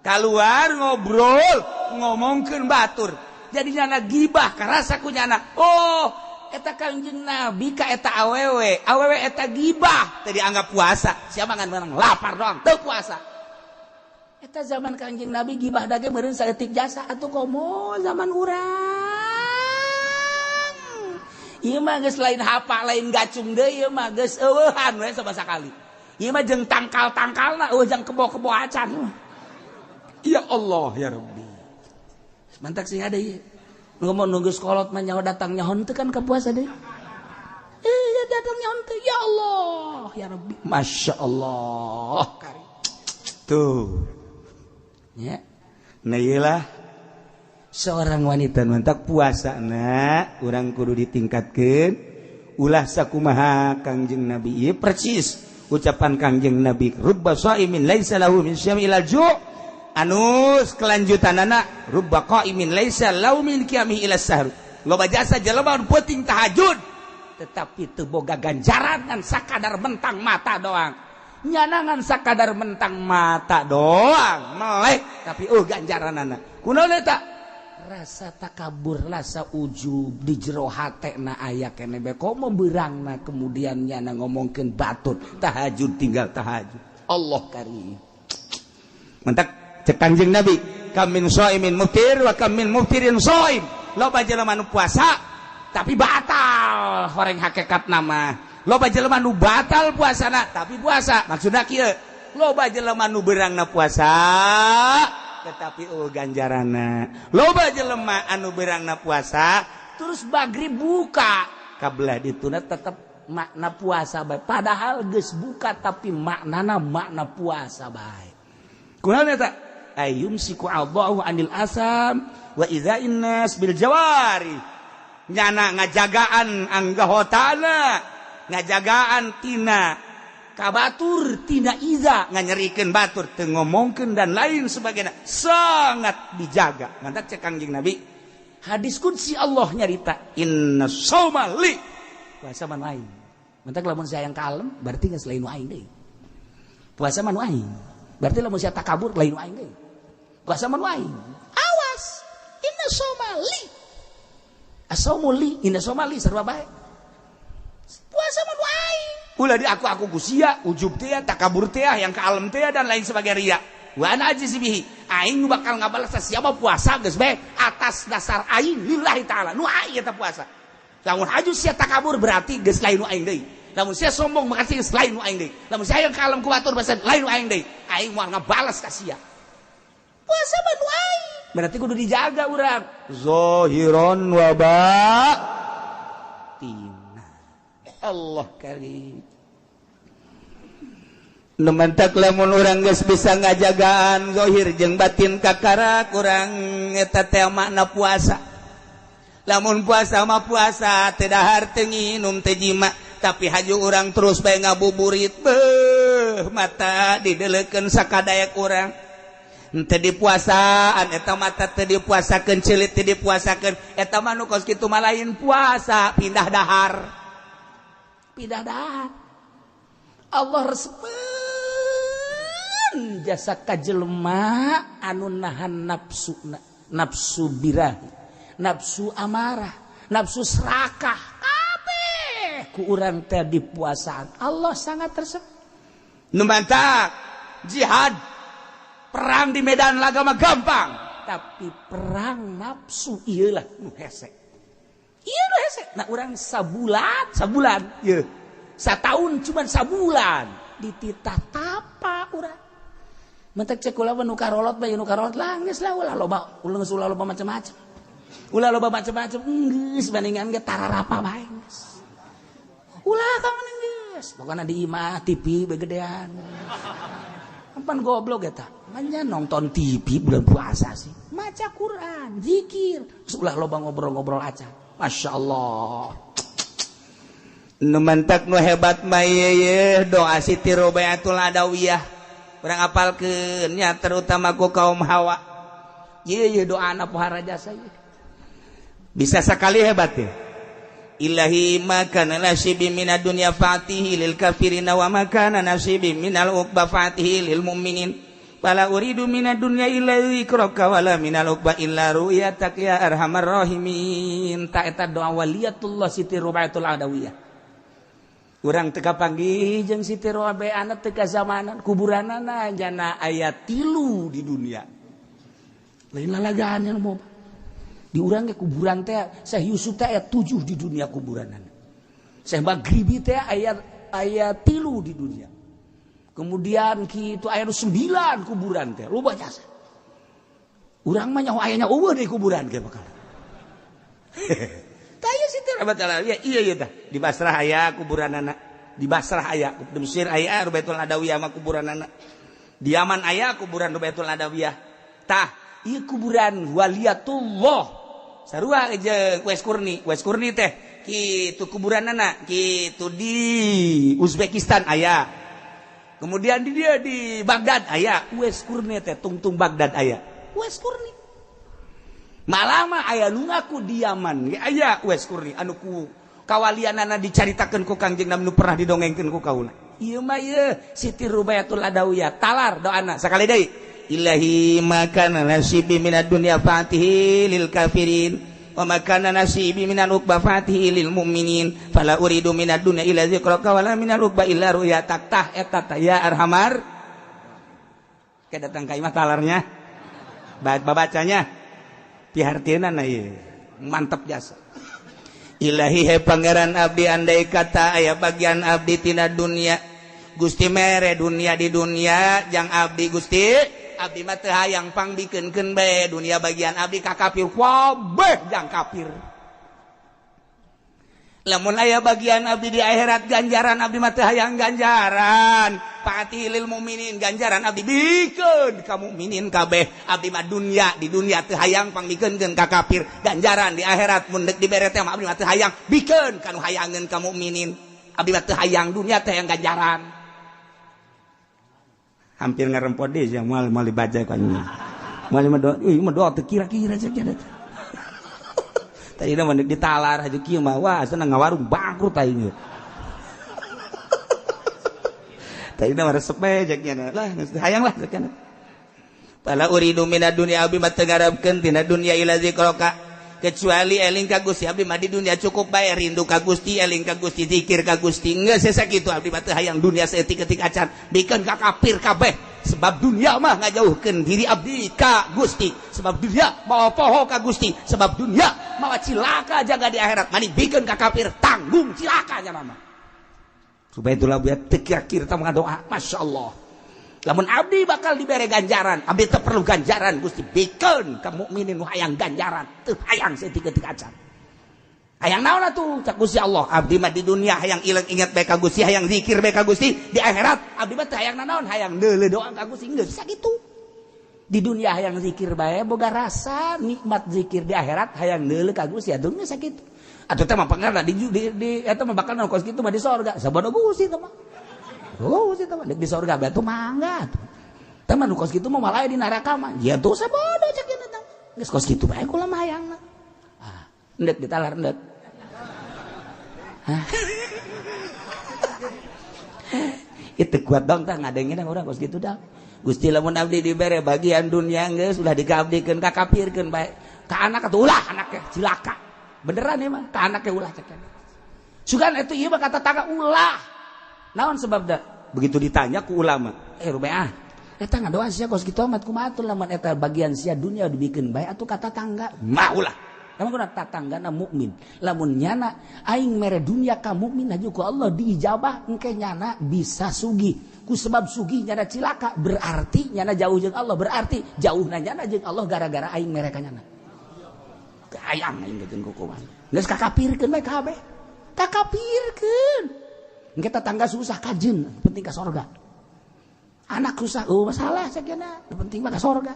keluar ngobrol ngomongkeun batur, jadi nyana gibah karasa ku nyana. Oh, eta Kangjeng Nabi ka eta awewe, awewe eta gibah teh dianggap puasa. Siapa ngan menang lapar doang teu puasa. Eta zaman Kangjeng Nabi gibah dage meureun saeutik jasa. Atuh komo zaman urang ieu mah, geus lain hapa, lain gacung deui, ieu mah geus eueuhan we sama sakali. Ieu mah jeung tangkal-tangkalna eueuh, jang kebo-kebo acan. Ya Allah ya Rabbi, mantak sih ada ieu ngomong nunggu sekolot mah nyawa datang nyaho teu kan ka puasa deui. Eh, ya datang nyaho teu. Ya Allah ya Rabbi, Masya Allah. Tuh ya, nah iyalah seorang wanita mantak puasa na urang kudu ditingkatkan, ulah sakumaha Kangjeng Nabi ieu. Persis ucapan Kangjeng Nabi, "Rubba shaimin laisa lahu min syami ilal ju'." Anus kelanjutan anak, "Rubba qaimin laisa lahu min qiyamihi ila sahur." Loba jasa jelema nu peuting tahajud, tetapi teu boga ganjaran, ngan sakadar mentang mata doang. Nyanangan sakadar mentang mata doang melek, tapi oh ganjaran anak kunaon eta? Rasa takabur, rasa ujub di jero hate na aya kene bae, komo beurangna kemudian nyana ngomongkeun batur tahajud, tinggal tahajud. Allah karim. Mentak cek Kangjeng Nabi, "Kam min shaimin muftir wa kam min muftirin shaim." Loba jelema nu puasa tapi batal horeng hakikat nama, loba jelema nu batal puasana tapi puasa. Maksudna kieu, loba jelema nu beurangna puasa tetapi oh ganjarana, loba jelema anu beurangna puasa terus bagrib buka, kabelah dituna tetep makna puasa bae, padahal geus buka tapi maknana makna puasa bae. Kunaon eta? Ayumsiku Allahu anil asam wa idza'in nas bil jawari. Nyana ngajagaan anggahotana, Ngajagaan tina kabatur, tina iza nganyerikeun batur, teu ngomongkeun dan lain sebagainya, sangat dijaga. Mantak cek Kangjeng Nabi, hadis qudsi Allah nyarita inna shauma li, puasa mah aing. Mantak lamun saya yang kalem berarti geus lain nu aing deui. Puasa mah nu aing. Berarti lamun sia takabur lain nu aing deui. Puasa mah nu aing. Awas, inna shauma li. Asaumu li, inna shauma li sarua bae. Puasa mah nu aing. Ulah di aku ku sia, ujub teh, takabur teh, yang kalem teh dan lain sebagai ria. Wa ana ajzi bihi. Aing nu bakal ngabalas siapa puasa geus bae atas dasar aing lillahi taala. Nu aing eta puasa. Lamun haju sia takabur berarti geus lain nu aing deui. Lamun sia sombong berarti geus lain nu aing deui. Lamun sia yang kalem ku batur berarti lain nu aing deui. Aing moal ngabalas ka sia. Puasa mah nu aing. Berarti kudu dijaga urang. Zahiron wa batina. Allah karim. Nu mantak lamun urang geus bisa ngajagaan zahir jeung batin kakara kurang eta teh makna puasa. Lamun puasa mah puasa teu dahar, teu nginum, teu jima, tapi haju urang terus bae ngabuburit, beuh, mata didelekeun sakadaek urang. Henteu dipuasaan eta mata, teu dipuasakeun celit, teu dipuasakeun eta mah. Nu kos kitu mah lain puasa, pindah dahar, pindah dahar. Allah resepeun jasa ka jelema anu nahan nafsu, nafsu birahi, nafsu amarah, nafsu serakah, kabeh ku urang teh dipuasaan. Allah sangat resep. Nu mantak jihad perang di medan laga mah gampang, tapi perang nafsu iyalah nu hese, ieu nu hese. Nah, urang sabulan, sabulan ieu satahun cuman sabulan dititah tapa urang. Mentek cek kula nu karolot bae, nu karolot lah geus lah, ulah loba, ulah geus, ulah loba macam-macam, ulah loba macam-macam, geus bandingan ge tararapa bae geus. Ulah ka mana geus, pokona di imah TV begedean. Pan goblok eta manya nonton TV bulan puasa sih. Maca Quran, zikir, terus ulah loba ngobrol-ngobrol aja. Masya Allah. Nu mantak nu hebat mah ye doa Siti Robiatul Adawiyah. Urang apalkeun nya, terutama ku kaum hawa. Ye ye doa anak pohara jasa ye. Bisa sekali hebat ya. Ilahi ma kana nasibi minad dunya fatihi lil kafirina wa ma kana nasibi minal uqba fatihi lil mu'minin. Fala uridu minad dunya illa dzikraka wala minal uqba illa ru'yatak ya arhamar rahimin. Ta eta doa waliyatullah Siti Rubatul Adawiyah. Urang teu kapanggih jeung Siti Rubaiyah, teu kazamanan, kuburanana jana aya 3 di dunia. Lain lalagaan yang mau di urang ge kuburan teh Syekh Yusuf teh aya 7 di dunia kuburanana. Syekh Maghribi teh aya aya 3 di dunia. Kemudian kitu aya 9 kuburan teh, loba jasa. Urang mah nyaho ayanya eueuh di kuburan ge bakal. Tah ieu Siti Rubatul Adawiyah, iya iya tah. Di Basrah aya kuburanana. Di Basrah aya, di Mesir aya Rubatul Adawiyah mah kuburanana. Di Yaman aya kuburan Rubatul Adawiyah. Tah, ieu kuburan waliyatullah. Sarua jeung Wes Kurni, Wes Kurni teh kitu kuburanana, kitu di Uzbekistan aya. Kemudian di dia di Baghdad aya, Wes Kurni teh tungtung Baghdad aya. Wes Kurni. Malah mah aya nu ngaku di Yaman ge aya Wes Kurni anu ku kawalianana dicaritakeun ku Kangjeng Nabi nu pernah didongengkeun ku kaula. Ieu mah ieu Siti Rubayatul Adawiyah talar doana sakali deui. Ilahi ma kana nasibi minad dunya fatihi lil kafirin wa ma kana nasibi minal uqba fatihi lil mu'minin fala uridu minad dunya illa dzikraka wala minal uqba illa ru'yatak. Tah eta tah ya arhamar. Ke datang ka imah talarnya. Babacanya pihartieunana ieu. Mantap jasa. Ilahi he Pangeran abdi, andai kata aya bagian abdi tina dunia, Gusti mere dunia di dunia jang abdi, Gusti abdi mah teu hayang, pangbikeunkeun bae dunia bagian abdi ka kafir kabeh, jang kafir. Lamun aya bagian abdi di akhirat ganjaran, abdi mah teu hayang ganjaran, fatihi lil mukminin, ganjaran abdi bikeun ka mukminin kabeh. Abdi mah dunia di dunia teu hayang, pangbikeunkeun ka kafir. Ganjaran di akhirat mun deuk dibere teh mah abdi mah teu hayang, bikeun ka nu hayangeun ka mukminin. Abdi mah teu hayang dunia teh hayang ganjaran. Hampir ngarempot deui sia moal moal dibaca ku anjing. Moal mah doa, euy mah doa teu kira-kira cek nya. Tadi mah ditalar haju kieu mah wah senang ngawarung bangkrut aing. Tadi mah resep bae cek nya lah geus hayang lah cek nya. Fala uridu minad dunya abdi mah teu ngarepkeun tina dunya ila zikraka kecuali eling ka Gusti. Abdi mah di dunia cukup bae rindu ka Gusti, eling ka Gusti, zikir ka Gusti. Geus sakitu abdi mah teu hayang dunia saeutik-eutik acan, bikeun ka kafir kabeh. Sebab dunia mah ngajauhkeun diri abdi ka Gusti, sebab dunia mawa poho ka Gusti, sebab dunia mawa cilaka jaga di akhirat. Mani bikeun ka kafir tanggung cilaka nya mah. Supaya itulah biar teu kira-kira tah ngadoa, masyaallah. Lamun abdi bakal dibere ganjaran, abdi teu perlu ganjaran Gusti, bikeun ka mukminin nu hayang ganjaran, teu hayang saeutik-eutik acan. Hayang naon atuh cak Gusti Allah, abdi mah di dunia hayang ilang ingat bae ka Gusti, hayang zikir bae ka Gusti, di akhirat abdi mah teu hayang nanaon, hayang deuleu doa ka Gusti, geus sakitu. Di dunia hayang zikir bae boga rasa nikmat zikir, di akhirat hayang deuleu ka Gusti atuh geus sakitu. Atuh teh mah pangarna di eta mah bakal kos kitu mah di sorga, sabodo Gusti teh mah. Oh, sih teman, di sorga batu mangga tuh. Teman nu kos kitu mah malah di neraka mah. Ya dosa bodoh cek ieu teh. Geus kos kitu bae kula mah hayangna. Ah, endek ditalar endek. Hah. Itu kuat dong tah ngadengin urang kos kitu dah. Gusti lamun abdi dibere bagian dunia geus ulah dikaabdikeun ka kafirkeun bae. Ka anak atuh ulah anaknya cilaka. Beneran ieu mah ka anaknya ulah cek. Sugan atuh ieu mah kata tangga ulah. Naon sebabna? Begitu ditanya ku ulama, rubeah eta ngadoa sia kos kitu amat kumaha atuh lamun eta bagian sia dunia dibikeun bae atuh kata tangga mah ulah. Lamun kuna tatanggana mukmin, lamun nyana aing mere dunia ka mukmin haju ku Allah diijabah engke nyana bisa sugih. Ku sebab sugih nyana cilaka berarti nyana jauh jeung Allah, berarti jauhna nyana jeung Allah gara-gara aing mere ka nyana. Hayang aing geus kumaha. Geus kakapirkeun bae kabeh. Kakapirkeun. Engke tetangga susah kajen, penting ka sorga. Anak susah, oh masalah sakiana, penting mah ka sorga.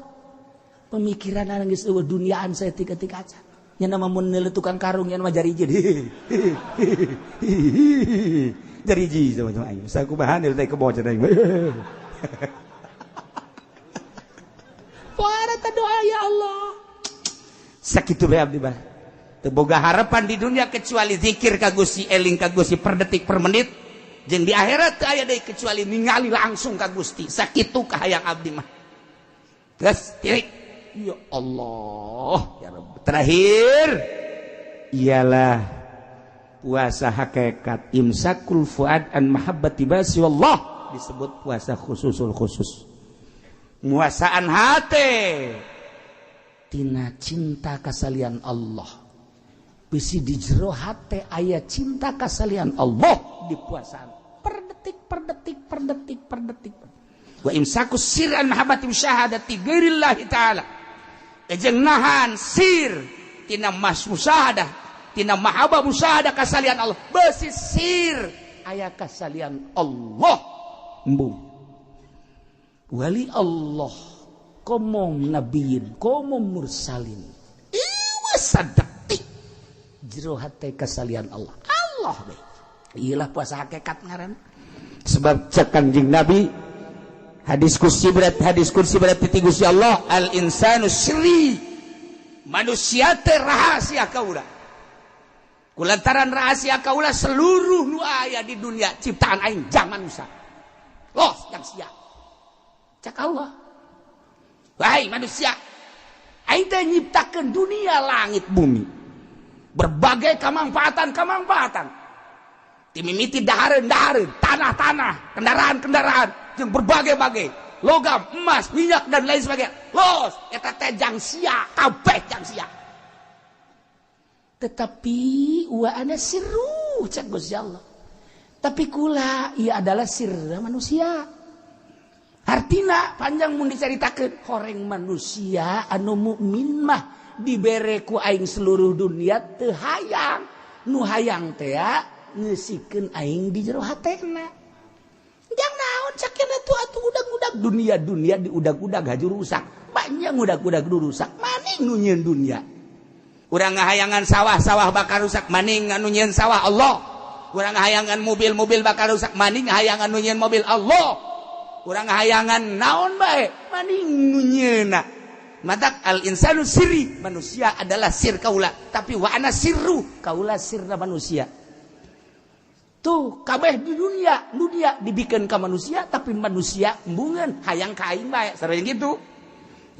Pemikiran urang geus eueuh duniaan saeutik-eutik acan. Nya mah mun neuleuh tukang karung nya mah jariji. Jariji sama-sama aing. Sakumaha deui teh kebo cenah aing. Poara teh doa ya Allah. Sakitu bae abdi mah. Teu boga harapan di dunia kecuali zikir ka Gusti, eling ka Gusti per detik per menit. Jeung di akhirat teu aya deui kecuali ningali langsung ka Gusti. Sakitu kahayang abdi mah. Geus titik. Ya Allah, ya Rabb. Terakhir ialah puasa hakikat imsakul fuad an mahabbati basi wallah, disebut puasa khususul khusus. Muasaan hate tina cinta kasalian Allah. Bisi di jero hate aya cinta kasalian Allah di puasaan per detik per detik per detik per detik. Wa imsaku sir an mahabbati musyahadati ghairillahi ta'ala. Jeung nahan sir tina mas musyahadah, tina mahabbah musyahadah kasalian Allah. Besi sir aya kasalian Allah. Embung. Wali Allah komong nabiyin, komong mursalin. Iwa sadetik jero hate kasalian Allah. Allah we. Iyalah puasa hakikat ngaran. Sebab cek Kanjeng Nabi hadis kursi berat, hadis kursi berat ti Gusti Allah, al insanu sri, manusia teh rahasia kaula. Kulantaran rahasia kaula seluruh nu aya di dunia ciptaan aing jang manusia. Los jang sia. Cak Allah. Wahai manusia, aing teh nyiptakeun dunia langit bumi. Berbagai kamangfaatan-kamangfaatan. Timimiti dahareun-dahareun, tanah-tanah, kendaraan-kendaraan, jeung berbagai-bagai logam, emas, minyak dan lain sebagainya. Los, eta teh jang sia, kabeh jang sia. Tetapi wa ana sirru cak Gusti Allah. Tapi kula ieu adalah sirra manusia. Artina panjang mun dicaritakeun horeng manusia anu mukmin mah dibere ku aing seluruh dunia teu hayang. Nu hayang teh ngeusikeun aing di jero hatena. Jang naon cakena tuh atuh udag-udag dunia-dunia diudag-udag haju rusak. Banyak udag-udag rusak. Maning nu nyieun dunia. Urang ngahayangan sawah-sawah bakal rusak, maning anu nyieun sawah Allah. Urang hayangan mobil-mobil bakal rusak, maning hayangan nu nyieun mobil Allah. Urang hayangan naon bae, maning nu nyieunna. Matak al insanu siri, manusia adalah sir kaula, tapi wa ana sirru, kaula sirna manusia. Tuh kabeh di dunia, dunia dibikin ka manusia, tapi manusia embungeun hayang ka aing bae, sareng gitu.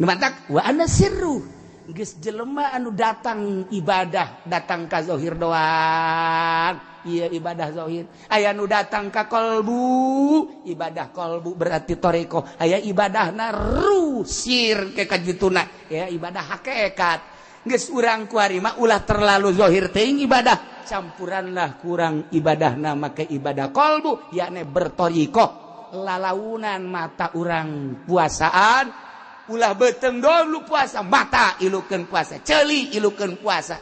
Matak wa ana sirru. Geus jelema anu datang ibadah, datang ka zahir doang. Iya ibadah zahir. Aya nu datang ka kolbu, ibadah kolbu berarti toreko. Aya ibadahna rusir ke kajituna, ya ibadah hakikat. Geus urang kuari mah ulah terlalu zahir teuing ibadah, campuranlah kurang ibadahna make ibadah kolbu, yakni bertoriko. Lalaunan mata urang puasaan, ulah beteng dulu puasa, mata ilukeun puasa, ceuli ilukeun puasa,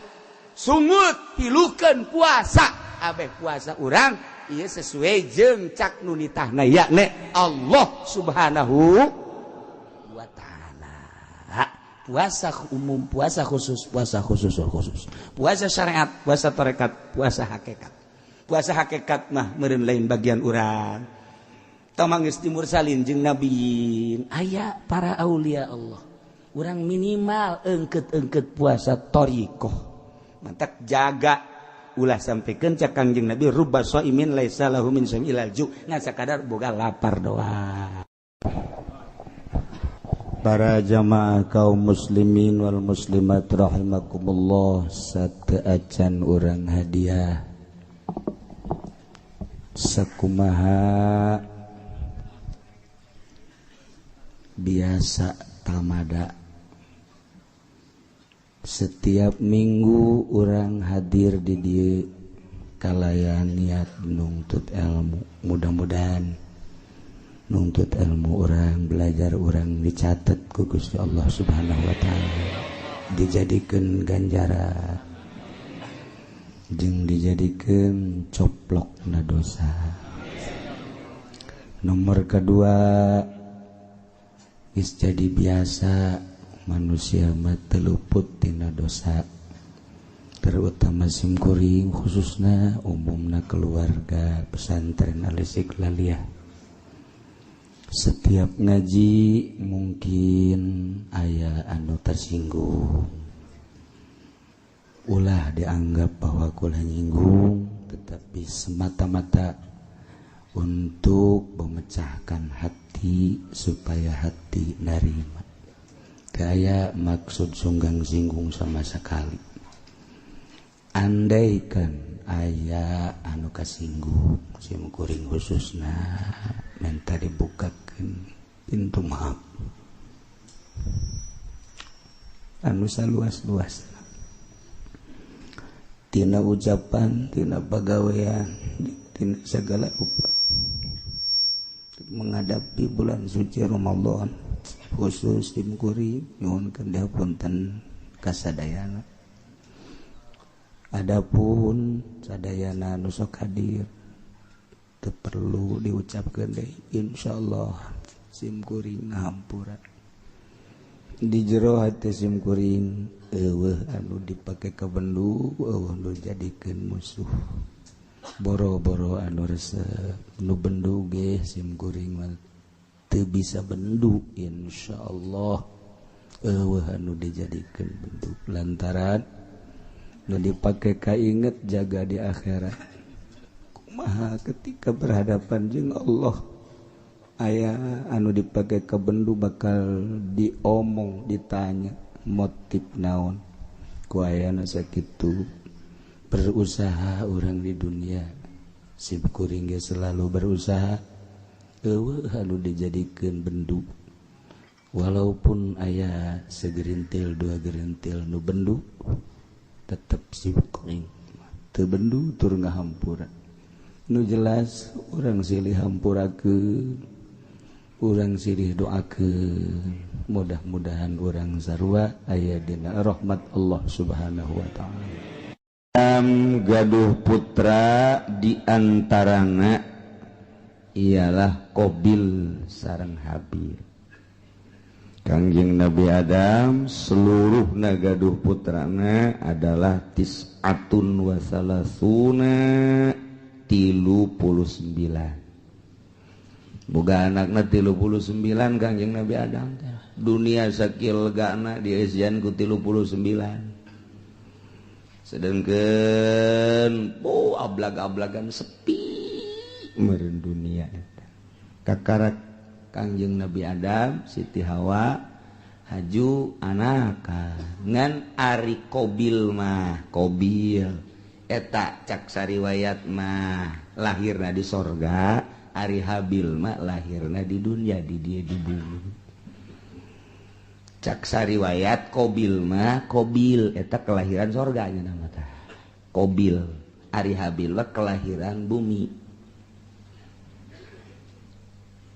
sungut ilukeun puasa. Abeh puasa urang ieu sesuai jeung cak nu nitahna yakni Allah Subhanahu wa taala. Puasa umum, puasa khusus, puasa khusus khusus. Puasa syariat, puasa tarekat, puasa hakikat. Puasa hakikat mah meureun lain bagian urang. Tamang geus timursalin jeung nabiin, aya para aulia Allah. Urang minimal engket-engket puasa thariqah. Mantak jaga ulah sampaikan cak Kangjeng Nabi rubba shaimin laisa lahu min shaim ilal ju, ngan sakadar boga lapar doang. Para jamaah kaum muslimin wal muslimat rahimakumullah, sateuacan urang hadiah sakumaha biasa tamada. Setiap minggu orang hadir di dieu kalayan niat nuntut ilmu. Mudah-mudahan nuntut ilmu orang, belajar orang dicatat ku Gusti Allah Subhanahu wa taala, dijadikeun ganjaran jeung dijadikeun coplokna dosa. Nomor kedua, geus jadi biasa manusia mah teu luput tina dosa, terutama simkuring khususna umumna keluarga pesantren Al-Istiqlaliyah. Setiap ngaji mungkin aya anu tersinggung, ulah dianggap bahwa kula nyinggung, tetapi semata-mata untuk memecahkan hati supaya hati narima. Gaya maksud sunggang singgung sama sekali. Andaikan aya anu kasinggung simkuring khususna minta dibukakeun pintu maaf anu saluas-luas tina ucapan, tina pagawean, tina segala rupa menghadapi bulan suci Ramadan khusus simkuring nyuhunkeun dihapunten kasadayana. Adapun sadayana nu sok hadir teu perlu diucapkeun deui, insyaallah simkuring ngahampura. Di jero hati simkuring eueuh anu dipake ka bendu, eueuh nu jadikeun musuh. Boro-boro anu resep nu bendu ge simkuring mah teu bisa bendu, insyaallah eueuh anu dijadikeun bendu lantaran nu dipake kainget jaga di akhirat. Kumaha ketika berhadapan jeung Allah aya anu dipake ka bendu bakal diomong, ditanya motif naon ku ayana sakitu. Berusaha urang di dunia simkuring ge selalu berusaha eueuh anu dijadikeun bendu, walaupun aya segerintil dua gerintil nu bendu tetep simkuring teu bendu tur ngahampura. Nu jelas urang silih hampurakeun, urang silih doakeun, mudah-mudahan urang sarua aya dina rahmat Allah Subhanahu wa taala. Gaduh putra di antarana ialah Qabil sareng Habil. Kangjeng Nabi Adam seluruh nagaduh putrana adalah tis'atun wa salasuna 39. 39. Boga anakna 39 Kangjeng Nabi Adam teh. Dunia sakieu legana dieusian ku 39. Sedengkeun oh ablag-ablagan sepi meureun dunia eta. Kakarak Kangjeng Nabi Adam, Siti Hawa haju anaka ngan ari Kobil mah Kobil eta cak sariwayat mah lahirna di sorga, ari Habil mah lahirna di dunia, di dia di bumi. Cak sariwayat Kobil mah Kobil eta kelahiran sorga nya nama tah Kobil, ari Habil mah kelahiran bumi.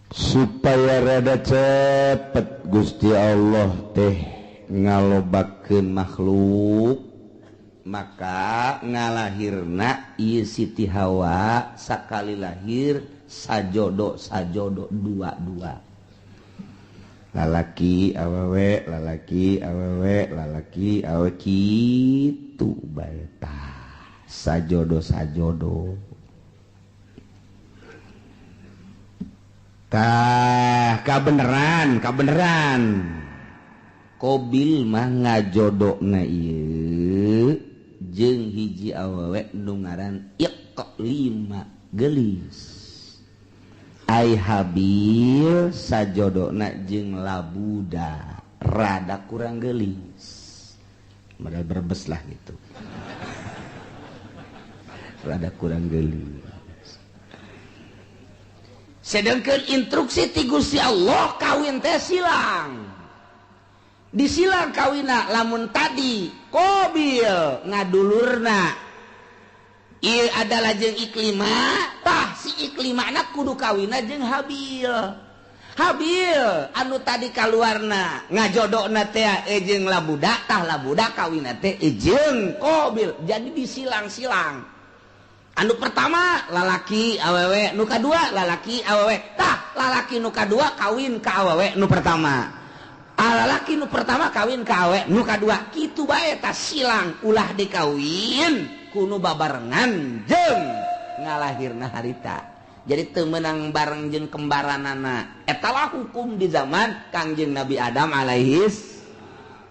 Supaya rada cepet Gusti Allah teh ngalobakeun makhluk, maka ngalahirna ieu Siti Hawa sakali lahir sajodo sajodo dua-dua, lalaki awewe lalaki awewe lalaki awewe kitu bae tah sajodo sajodo. Tah kabeneran kabeneran Kobil mah ngajodokna ieu jeung hiji awewe nu ngaran Iqlima geulis. Ai Habil sajodokna jeung Labuda rada kurang geulis, modal Brebes lah gitu. Rada kurang geulis. Sedangkan instruksi ti Gusti Allah kawin teh silang. Disilang kawina lamun tadi Kobil ngadulurna ieu adalah jeung Iklima, tah si Iklimana kudu kawina jeung Habil. Habil anu tadi kaluarna ngajodokna teh jeung Labuda, tah Labuda kawina teh jeung Kobil. Jadi disilang-silang. Anu pertama lalaki awewe, nu kadua lalaki awewe, tah lalaki nu kadua kawin ka awewe nu pertama, lalaki nu pertama kawin ka awewe nu kadua, kitu bae tah silang ulah dikawin kuno babarengan jeung ngalahirna harita. Jadi teu meunang bareng jeung kembaranana. Eta lah hukum di zaman Kangjeng Nabi Adam alaihis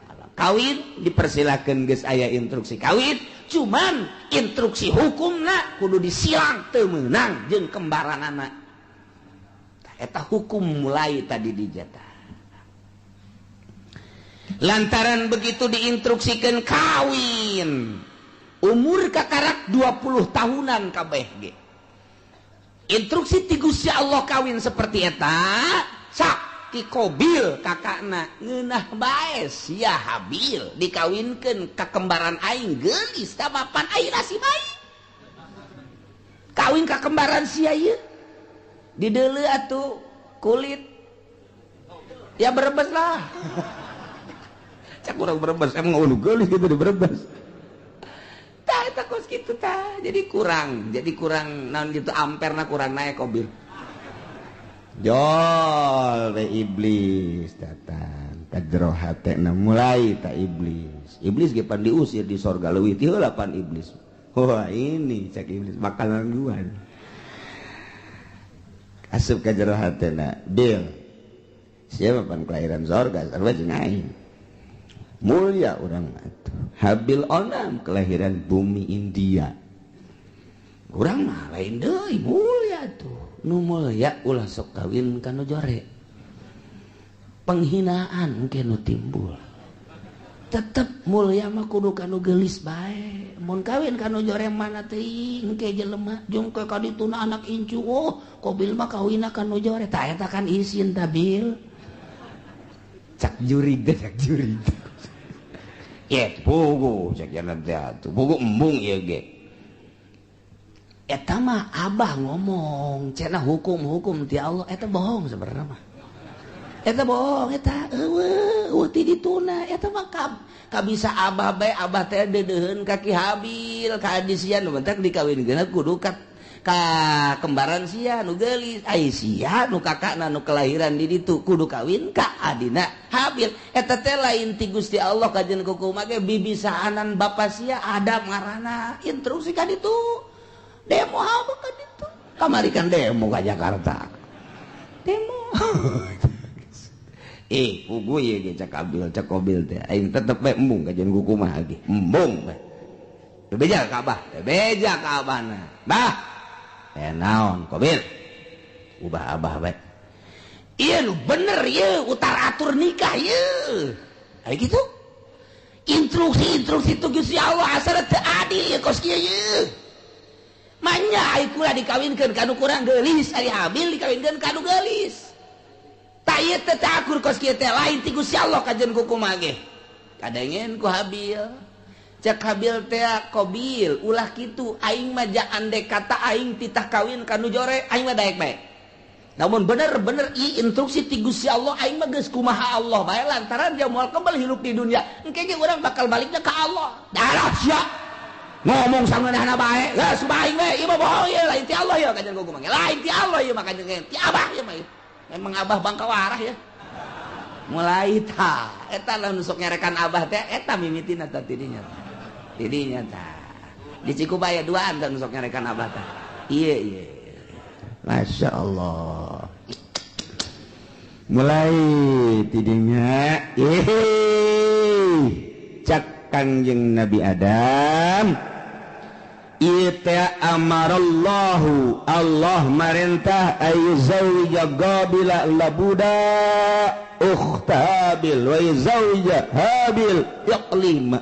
salam. Kawin dipersilakeun geus aya instruksi kawin, cuman instruksi hukumna kudu disilang teu meunang jeung kembaranana. Eta hukum mulai tadi dijatah. Lantaran begitu diinstruksikan kawin, umur kakarak 20 tahunan kabeh ge. Instruksi ti Gusti Allah kawin seperti eta, sak ti Kobil kakakna ngeunah bae sia Habil dikawinkeun ka kembaran aing geulis tah mapan aing nasib aing. Kawin ka kembaran sia ieu. Dideuleu atuh kulit. Ya Brebes lah. Cak urang Brebes emang ulu geulis gitu di Brebes. Tah eta kos kitu tah. Jadi kurang naon gitu amperna kurang naik Kobil. Jol we iblis datang ka jero hatena mulai ta iblis. Iblis ge pan diusir di sorga leuwih ti heula pan iblis. Wah ini cak iblis makanan gua. Asup ka jero hatena, Bil. Siapa pan kelahiran sorga sarua jeung aing. Mulia urang atuh. Habil onam kelahiran bumi India. Urang mah lain deui mulia tuh. Nu mulia ulah sok kawin ka nu jore. Penghinaan engke nu timbul. Tetep mulia mah kudu ka nu geulis bae. Mun kawin ka nu jore mana teuing engke jelema jeung ke ka dituna anak incu. Oh, Kobil mah kawinna ka nu jore. Tah eta kan isin ta Bil. Cak jurig teh cak jurig. Ye, pugu cek jalan teh atuh. Pugu embung ieu ge. Eta mah abah ngomong cenah hukum-hukum ti Allah eta bohong sebenarnya mah. Eta bohong eta eueuh ti dituna eta mah kabisa abah bae abah teh deudeuheun ka Ki Habil ka adi sia nu bentak dikawinkeun kudu ka kembaran sia nu geulis ai sia nu kakakna nu kelahiran di ditu kudu kawin ka adina Habil. Eta teh lain ti Gusti Allah kajen kukumaha ge bibisaanan bapa sia Adam ngaranna instruksi ka ditu. Demo apa kan itu? Kamari kan demo ka Jakarta. Demo. Pugu ieu ge cak Abil, cak Kobil teh. Aing tetep bae embung kajian ku kumaha ge. Embung bae. Teu beja ka Abah, teu beja ka Abahna. Bah. Eh naon Kobil? Ubah Abah bae. Ieu nu bener ieu utar atur nikah ieu. Aya kitu. Instruksi-instruksi tu Gusti Allah asal teu adil ieu kos kieu ieu. Manya ai kula dikawinkeun ka nu kurang geulis, ari Habil dikawinkeun ka nu geulis. Tak ieu teh teu akur kos kieu teh lain ti Gusti Allah kajeun ku kumaha ge. Kadengen ku Habil. Cek Habil teh Kobil ulah kitu aing mah ja andek kata aing titah kawin ka nu jore aing mah daek bae. Namun bener-bener ieu instruksi ti Gusti Allah aing mah geus kumaha Allah bae lantaran dia moal kembali hirup di dunia. Engke ge urang bakal baliknya ka Allah. Darah sia. Ngomong sangeunahna bae. Geus aing we ieu mah bohong ieu lain ti Allah ieu kajeun ku kumaha. Lain ti Allah ieu mah kajeun ti Abah ieu mah. Memang Abah bangka warah ya. Mulai ta eta lah nu sok nyarekan Abah teh eta mimitina tah tidinya. Tidinya tah. Di Cikubaya duaan tah nu sok nyarekan Abah tah. Ieu ieu. Masya Allah. Mulai tidinya cak Kangjeng Nabi Adam ita amarallahu Allah marentah ayu zawija Qabila labuda ukhta Habil wa zawija Habil Iqlima.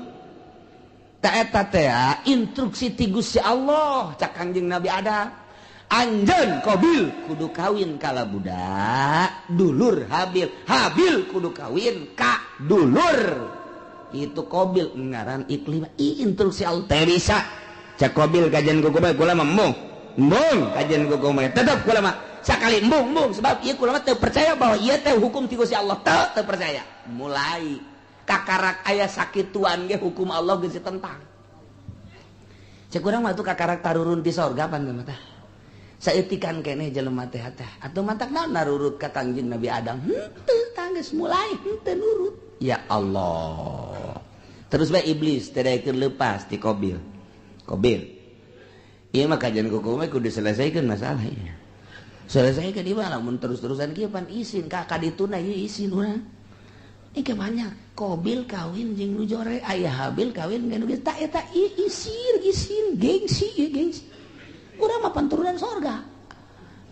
Ta eta teh instruksi ti Gusti Allah cak Kangjeng Nabi Adam. Anjeun Qabil kudu kawin ka labuda dulur Habil, Habil kudu kawin ka dulur itu Qabil ngaran Iqlima. Instruksi Allah teh bisa. Cak Qabil kajian ku kumaha kula mah embung. Embung kajian ku kumaha tetep kula mah sakali embung embung sebab ieu kula mah teu percaya bahwa ieu teh hukum ti Gusti Allah teu percaya. Mulai kakarak aya sakituan ge hukum Allah geus ditentang. Cek urang mah tuh kakarak tarurun ti sorga pan mah tah. Saeutikan keneh jelema teh teh atuh mantak naon narurut ka Kangjeng Nabi Adam. Henteu tanggeus mulai henteu nurut. Ya Allah. Terus bae iblis teh daekeun leupas ti Qabil. Qabil. Ieu mah kajian ku kumaha kudu diselesaikan masalah ieu. Selesaikan ieu mah lamun terus-terusan kieu pan isin ka kadituna ieu isin urang. Ieu banyak Qabil kawin jeung nu jore, aya Habil kawin jeung nu geus ta eta ieu isin isin gengsi ieu gengsi. Urang mah panturunan sorga.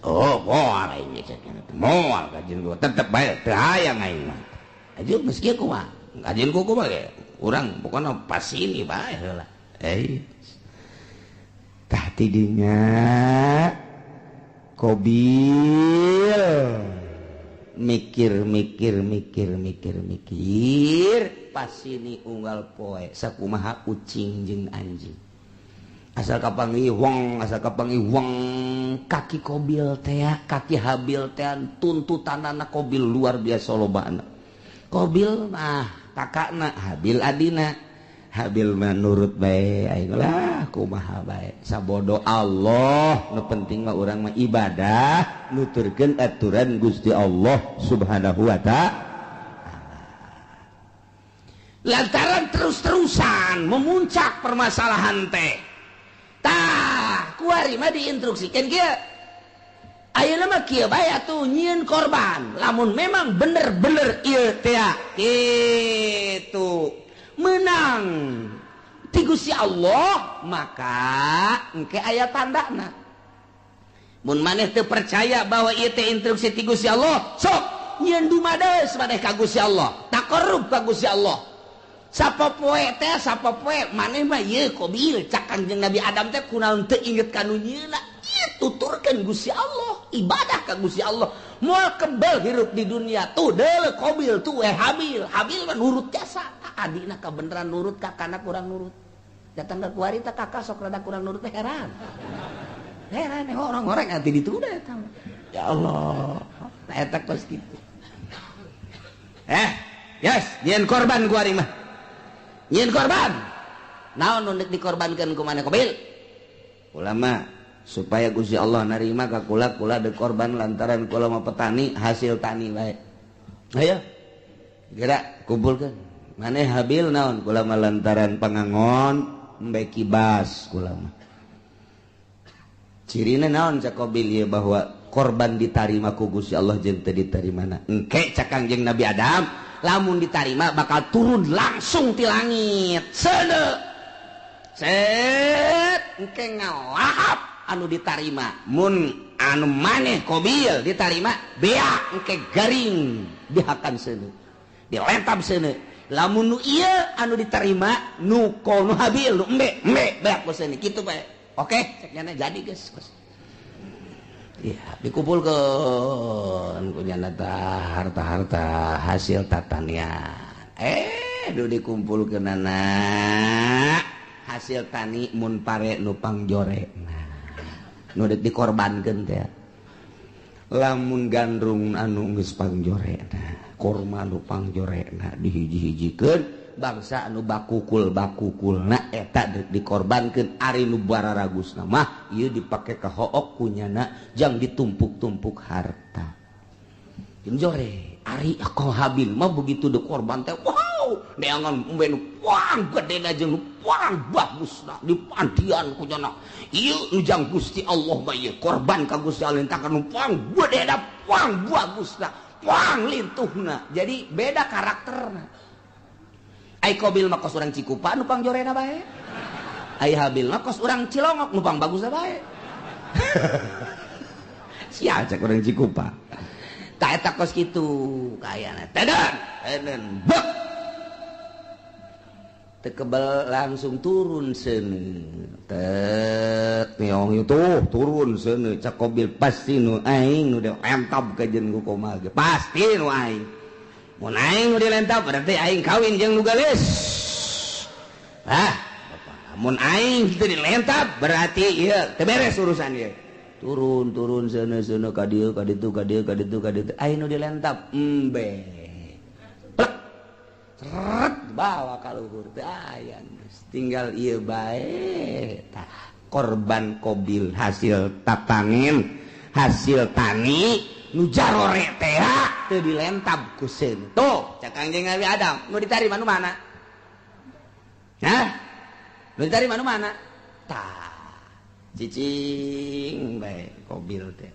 Oh, moal aing cek. Moal kajian ku tetep bae teu hayang aing mah. Aja geus kieu kumaha? Kajian ku kumaha ge? Urang pokona pasini bae heula. Tah tidinya Qabil mikir mikir mikir mikir mikir pasini unggal poe sakumaha ucing jeung anjing asal kapanggih wong asal kapanggih wong kaki Qabil teh kaki Habil teh tuntutanana Qabil luar biasa lobana. Qabil mah kakakna Habil adina. Habil mah nurut bae aing lah kumaha bae sabodo Allah nu penting mah urang mah ibadah nuturkeun aturan Gusti Allah Subhanahu wa ta'ala. Lantaran terus-terusan memuncak permasalahan teh tah kuari mah diinstruksikeun kieu ayeuna mah kieu bae atuh nyieun korban lamun memang bener-bener ieu teh kitu menang ti Gusti Allah maka engke aya tandana. Mun maneh teu percaya bahwa ieu teh instruksi ti Gusti Allah sok nyieun dumades maneh ka Gusti Allah taqarrub ka Gusti Allah sapopoe teh sapopoe maneh mah ieu Qabil cak Kangjeng Nabi Adam teh kunaon teu inget ka nu nyieunna ieu tuturkeun Gusti Allah ibadah ka Gusti Allah moal kebel hirup di dunia tuh deuleu Qabil tuh Habil Habil mah nurut jasa adina kabeneran nurut kakana kurang nurut datang ke kuari teh kakak sok rada kurang nurut teh heran heran orang-orang ati dituna eta ya Allah nah eta kos kitu yes nyieun korban kuari mah nyieun korban naon nu deuk dikorbankeun ku maneh Qabil ulama supaya Gusti Allah narima ka kula kula deuk korban lantaran kula mah petani hasil tani bae ayo geura kumpulkeun maneh Habil naon kula mah lantaran pangangon embe kibas kula mah Cirina naon cak Qabil ieu bahwa korban ditarima ku Gusti Allah jeung teu ditarimana. Engke cak Kangjeng Nabi Adam, lamun ditarima bakal turun langsung ti langit. Seuneu. Set engke ngalahap anu ditarima. Mun anu maneh Qabil ditarima beak engke garing dihakan seuneu. Dilentab seuneu. Lamun nu ieu anu diterima nu nu Habil nu embe embe beak ku seuneu kitu bae. Oke, cek nyana jadi geus. Iya, dikumpulkeun ku nyana tah harta-harta hasil tatanian. Du dikumpulkeunana hasil tani mun pare nu pangjorekna. Nu deuk dikorbankeun teh. Lamun gandrung anu geus pangjorekna, korma nu pangjorekna dihiji-hijikeun bangsa anu bakukul-bakukulna eta deuk dikorbankeun ari nu bararagusna mah ieu dipake ka hook kunyana jang ditumpuk-tumpuk harta. Jeung jore ari Habil mah begitu dikorban teh wow neangan embe nu puang gedena jeung nu puang bagusna dipandian kunyana ieu nu jang Gusti Allah mah ieu korban ka Gusti Allah tah nu puang gedena puang bagusna puang lintuhna. Jadi beda karakterna. Ai Qabil mah kos urang Cikupa nu pangjorena bae. Ai Habil mah kos urang Cilongok nu pang bagusna bae. Sia cek urang Cikupa. Tah eta kos kitu kayana. Teden, teden bek. Teu kebel langsung turun seuneu. Tet niong itu turun seuneu cak Qabil pasti nu aing nu dilentab ka jeung ku komal ge. Pasti nu aing. Mun aing nu dilentab berarti aing kawin jeung nu geulis. Ah, mun aing teu dilentab berarti ieu teu beres urusan ieu. Turun turun seuneu-seuneu ka dieu ka ditu ka dieu ka ditu ka ditu aing nu dilentab embe. Plek. Seret bawa ka luhur teh aya geus tinggal ieu bae. Tah korban Qabil hasil tatangin, hasil tani nu jarore teh teu dilentab ku seun. Tuh cak Kangjeng Nabi Adam nu ditarima nu mana? Hah? Nu ditarima nu mana? Tah cicing bae Qabil teh.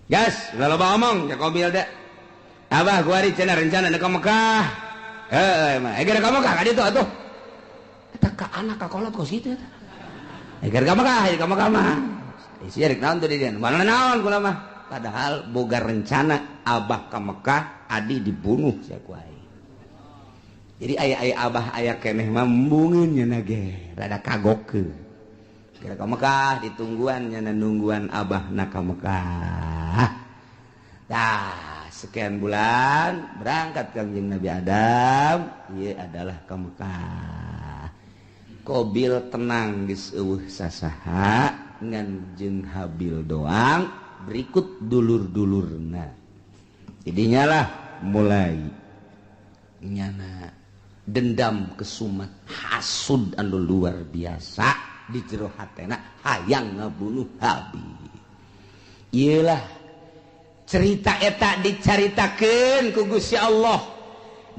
Gas, ulah loba omong cak Qabil teh. Abah kuari cenah rencana ka Mekah. Heuh mah, geura ka Mekah ka ditu atuh. Eta ka anak ka kolot kos kitu eta. Geura ka Mekah, ka Mekah mah. Isi rek naon tuh di dieu? Mana naon kula mah. Padahal boga rencana abah ka Mekah, adi dibunuh sia ku aing. Jadi aya-aya abah aya keneh mah embungeun nya ge, rada kagokeun. Geura ka Mekah ditungguan nya nungguan abahna ka Mekah. Tah, sekian bulan berangkat Kangjeng Nabi Adam, ieu adalah ka Mekah. Qabil tenang geus eueuh sasaha ngan jeung Habil doang berikut dulur-dulurna. Jadinya lah mulai nyana dendam kesumat hasud anu luar biasa di jero hatena hayang ngabunuh Habil. Iyalah cerita eta dicaritakeun ku Gusti Allah,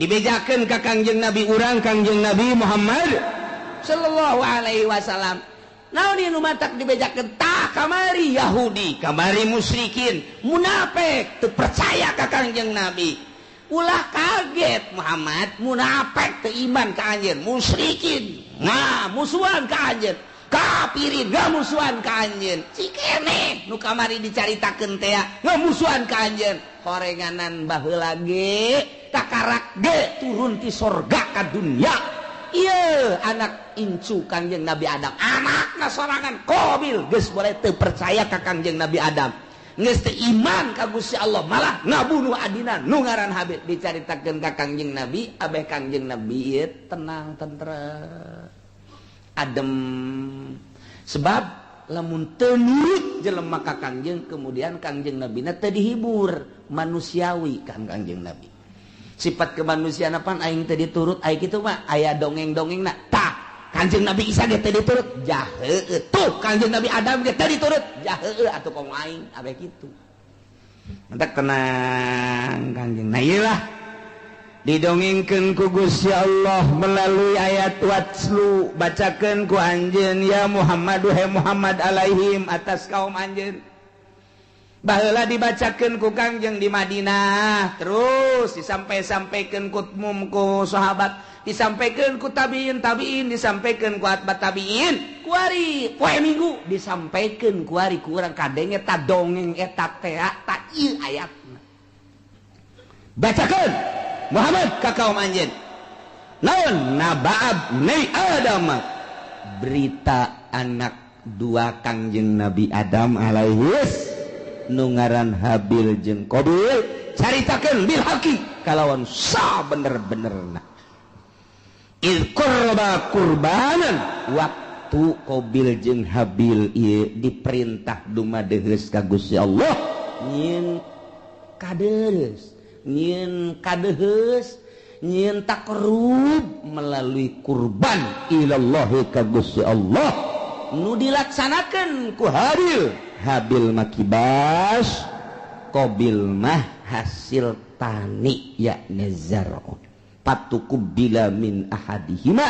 dibejakeun ka Kangjeng Nabi urang Kangjeng Nabi Muhammad sallallahu alaihi wasallam. Naon ieu nu matak dibejakeun? Tah kamari Yahudi, kamari musyrikin, munafik teu percaya ka Kangjeng Nabi. Ulah kaget Muhammad, munafik teu iman ka anjeun, musyrikin nah musuhan ka anjeun, kafirin ngamusuhan ka anjeun. Cikene nu kamari dicaritakeun teh ngamusuhan ka anjeun. Horenganan baheula ge takarak ge turun ti sorga ka dunya. Iya anak incu Kangjeng Nabi Adam, anakna sorangan Qabil geus boleh teu percaya ka Kangjeng Nabi Adam, geus teu iman ka Gusti Allah, malah ngabunuh adina nu ngaran Habil. Dicaritakeun ka Kangjeng Nabi, abeh Kangjeng Nabi ieu tenang tentrem adem, sebab lamun teu nurut jelema ka Kangjeng, kemudian Kangjeng Nabina teu dihibur manusiawi kan Kangjeng Nabi. Sifat kemanusiaan apaan aing teu diturut aing kitu mah aya dongeng-dongengna. Tah Kangjeng Nabi Isa ge teu diturut jaheueuh. Tuh Kangjeng Nabi Adam ge teu diturut jaheueuh atuh komo aing abeh kitu. Mentak tenang Kangjeng. Nah ieu lah Didongengkeun ku Gusti Allah melalui ayat watslu, bacakeun ku anjeun ya Muhammad, he Muhammad, alaihim atas kaum anjeun. Baheula dibacakeun ku Kangjeng di Madinah, terus disampai-sampaikeun ku mum ku sahabat, disampaikan ku tabiin tabiin, disampaikan ku atba tabiin, kuari poe Minggu disampaikan kuari ku urang kadenge ta dongeng eta teh ta ieu ayatna. Bacakeun Muhammad ka kaum anjeun naon naba'ab ni Adam, berita anak dua Kangjeng Nabi Adam alaihis nu ngaran Habil jeung Qabil, caritakeun bil haqi kalawan sa bener-benerna. Il qurba kurbanan, waktu Qabil jeung Habil ieu diperintah dumadeheus ka Gusti Allah nyieun kadeus, nyieun kadeheus, nyieun takrub melalui kurban ilallahi ka Gusti Allah nu dilaksanakeun ku Habil. Habil mah kibas, Qabil mah hasil tani yakni zar'un. Patuqubila min ahadihima,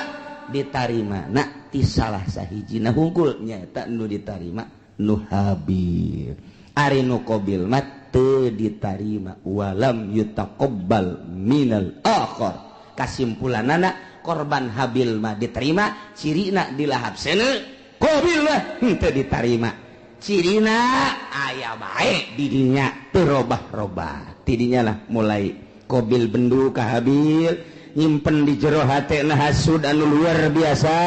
ditarima na ti salah sahijina hungkul, nyaeta nu ditarima nu Habil. Ari nu Qabil mah teu ditarima, walam yutaqabbal minal akhar. Kasimpulanana korban Habil mah diterima, cirina dilahap seuneu, Qabil mah henteu ditarima. Cirina aya bae didinya teu robah-robah. Tidinya lah mulai Qabil bendu ka Habil, nyimpen di jero hatena hasud anu luar biasa,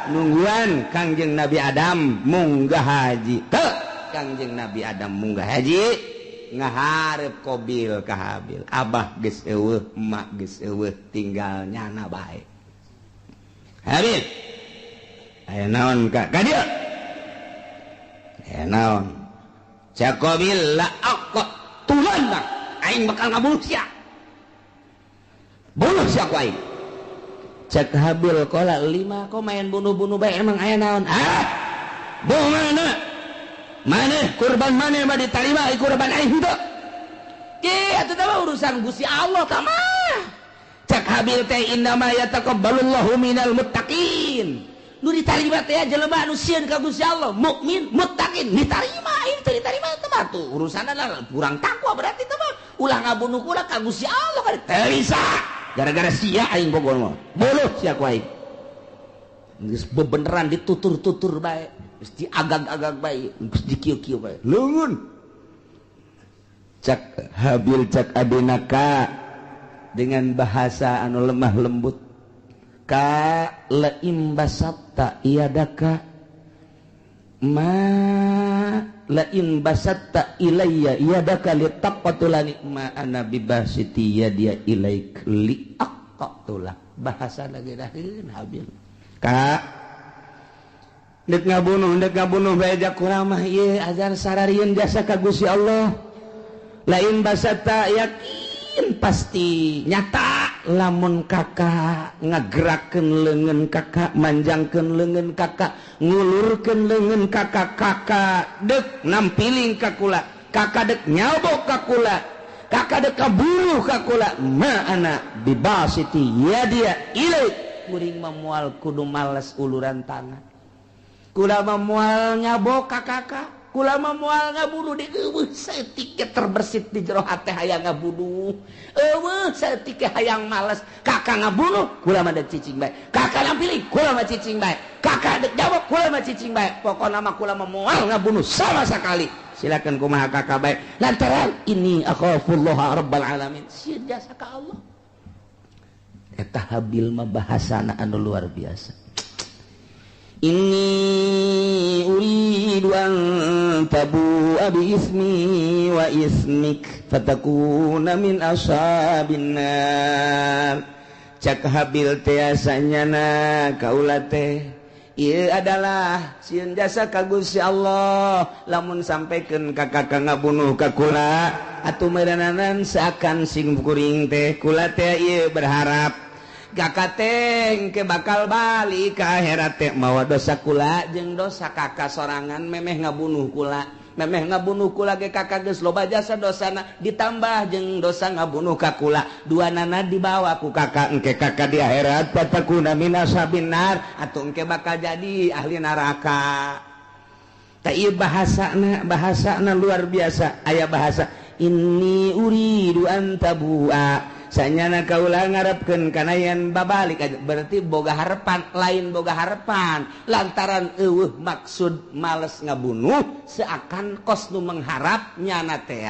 nungguan Kangjeng Nabi Adam munggah haji. Teu Kangjeng Nabi Adam munggah haji ngaharep Qabil ka Habil. Abah geus eueuh, emak geus eueuh, tinggal nyana bae. Habil, aya naon ka ka dieu? Aya naon? Cak Qabil la aqtulanna, aing bakal ngabunuh sia. Bunuh sia ku aing. Cak Habil qala lima, kok main bunuh-bunuh bae, emang aya naon? Ah, bunuh mana? Maneh kurban maneh mah ditarima, kurban aing henteu. Ki atuh teh urusan Gusti Allah tah mah. Cak Habil teh innama yataqabbalullahu minal muttaqin. Nu ditarima teh jelema anu sieun ka Gusti Allah, mukmin, muttaqin, ditarima. Ieu teh ditarima teh mah tuh urusanna kurang takwa berarti teh mah. Ulah ngabunuh kula ka Gusti Allah kan teu bisa. Gara-gara sia aing bogor mah. Buluh sia ku aing. Geus bebeneran ditutur-tutur bae, geus diagag-agag bae, geus dikieu-kieu bae. Leungeun. Cak Habil cak adina ka dengan bahasa anu lemah lembut. Ka laim basatta iyadaka ma lain basatta ilayya yadaka litaqtulani ma ana bibasiti yadiya ilaik liaqtula. Bahasa lagi daheun Habil. Ka dek ngabunuh bae jak kurang mah ieu azan sararieun jasa ka Gusti Allah. Lain basatta yakin pasti nyata lamun kakak ngagerakeun leungeun kakak, manjangkeun leungeun kakak, ngulurkeun leungeun kakak, kakak dek nampiling ka kula, kakak dek nyabok ka kula, kakak dek kaburuh ka kula, ma ana bibasiti yadia ilaik. Kuring mah moal kudu males uluran tangan, kula mah moal nyabok ka kakak, kula mah moal ngabunuh di eueuh saeutik terbersit di jero hate hayang ngabunuh, eueuh saeutik hayang males kakak ngabunuh kula mah dek cicing bae, kakak nampiling kula mah cicing bae, kakak dek jawab kula mah cicing bae, pokona mah kula mah moal ngabunuh sama sekali. Silakan kumaha kakak bae lantaran ini akhafullah rabbal alamin, sieun jasa ka Allah. Eta Habil mah bahasana anu luar biasa. Inni uridu an tabu'a bi ismi wa ismik fatakuna min ashabin nar. Cak Habil teh asanyana kaula teh ieu adalah sieun jasa ka Gusti Allah lamun sampaikan ka kakak ngabunuh ka kula atuh meureunanan seakan sing kuring teh kula teh ieu berharap kakak teh ke bakal balik ke akhirat teh mawa dosa kula jeung dosa kakak sorangan memeh ngabunuh kula. Memeh ngabunuh kula ge kakak geus loba jasa dosana, ditambah jeung dosa ngabunuh ka kula. Dua nana dibawa ku kakak, engke kakak di akhirat fatakuna min ashabin nar, atuh engke bakal jadi ahli neraka. Tah ieu bahasana, bahasana luar biasa. Aya bahasa inni uridu an tabua, sanyana kaula ngarepkeun kana yen babalik, berarti boga harapan, lain boga harapan lantaran eueuh maksud males ngabunuh, seakan kos nu mengharap nyana teh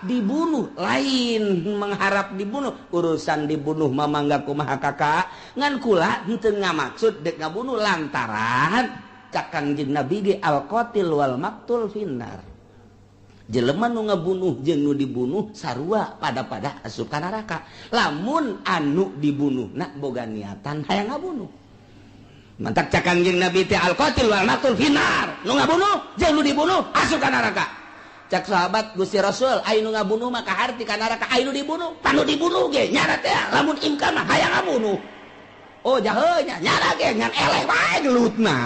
dibunuh, lain mengharap dibunuh. Urusan dibunuh mah mangga kumaha kakak, ngan kula henteu ngamaksud dek ngabunuh lantaran cak Kangjeng Nabi ge al qatil wal maktul finnar. Jelema nu ngabunuh jeung nu dibunuh sarua pada-pada asup ka neraka. Lamun anu dibunuh na boga niatan hayang ngabunuh. Mantak cak Kangjeng Nabi teh al qatil wal maktul finnar. Nu ngabunuh jeung nu dibunuh asup ka neraka. Cak sahabat Gusti Rasul, aya nu ngabunuh mah kaharti ka neraka, aya nu dibunuh, panu dibunuh ge nyana teh lamun imkan mah hayang ngabunuh. Oh jahe nya nyana ge ngan eleh wae gelutna.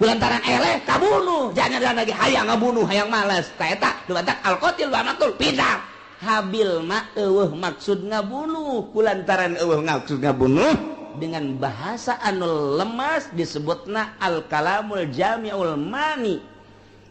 Lantaran eleh kabunuh, jangan lagi hayang ngabunuh, hayang males. Ta eta dumantak al qatil wa maktul pindah. Habil mah eueuh maksud ngabunuh, kulantaran eueuh maksud ngabunuh dengan bahasa anu lemas disebutna al kalamul jami'ul mani.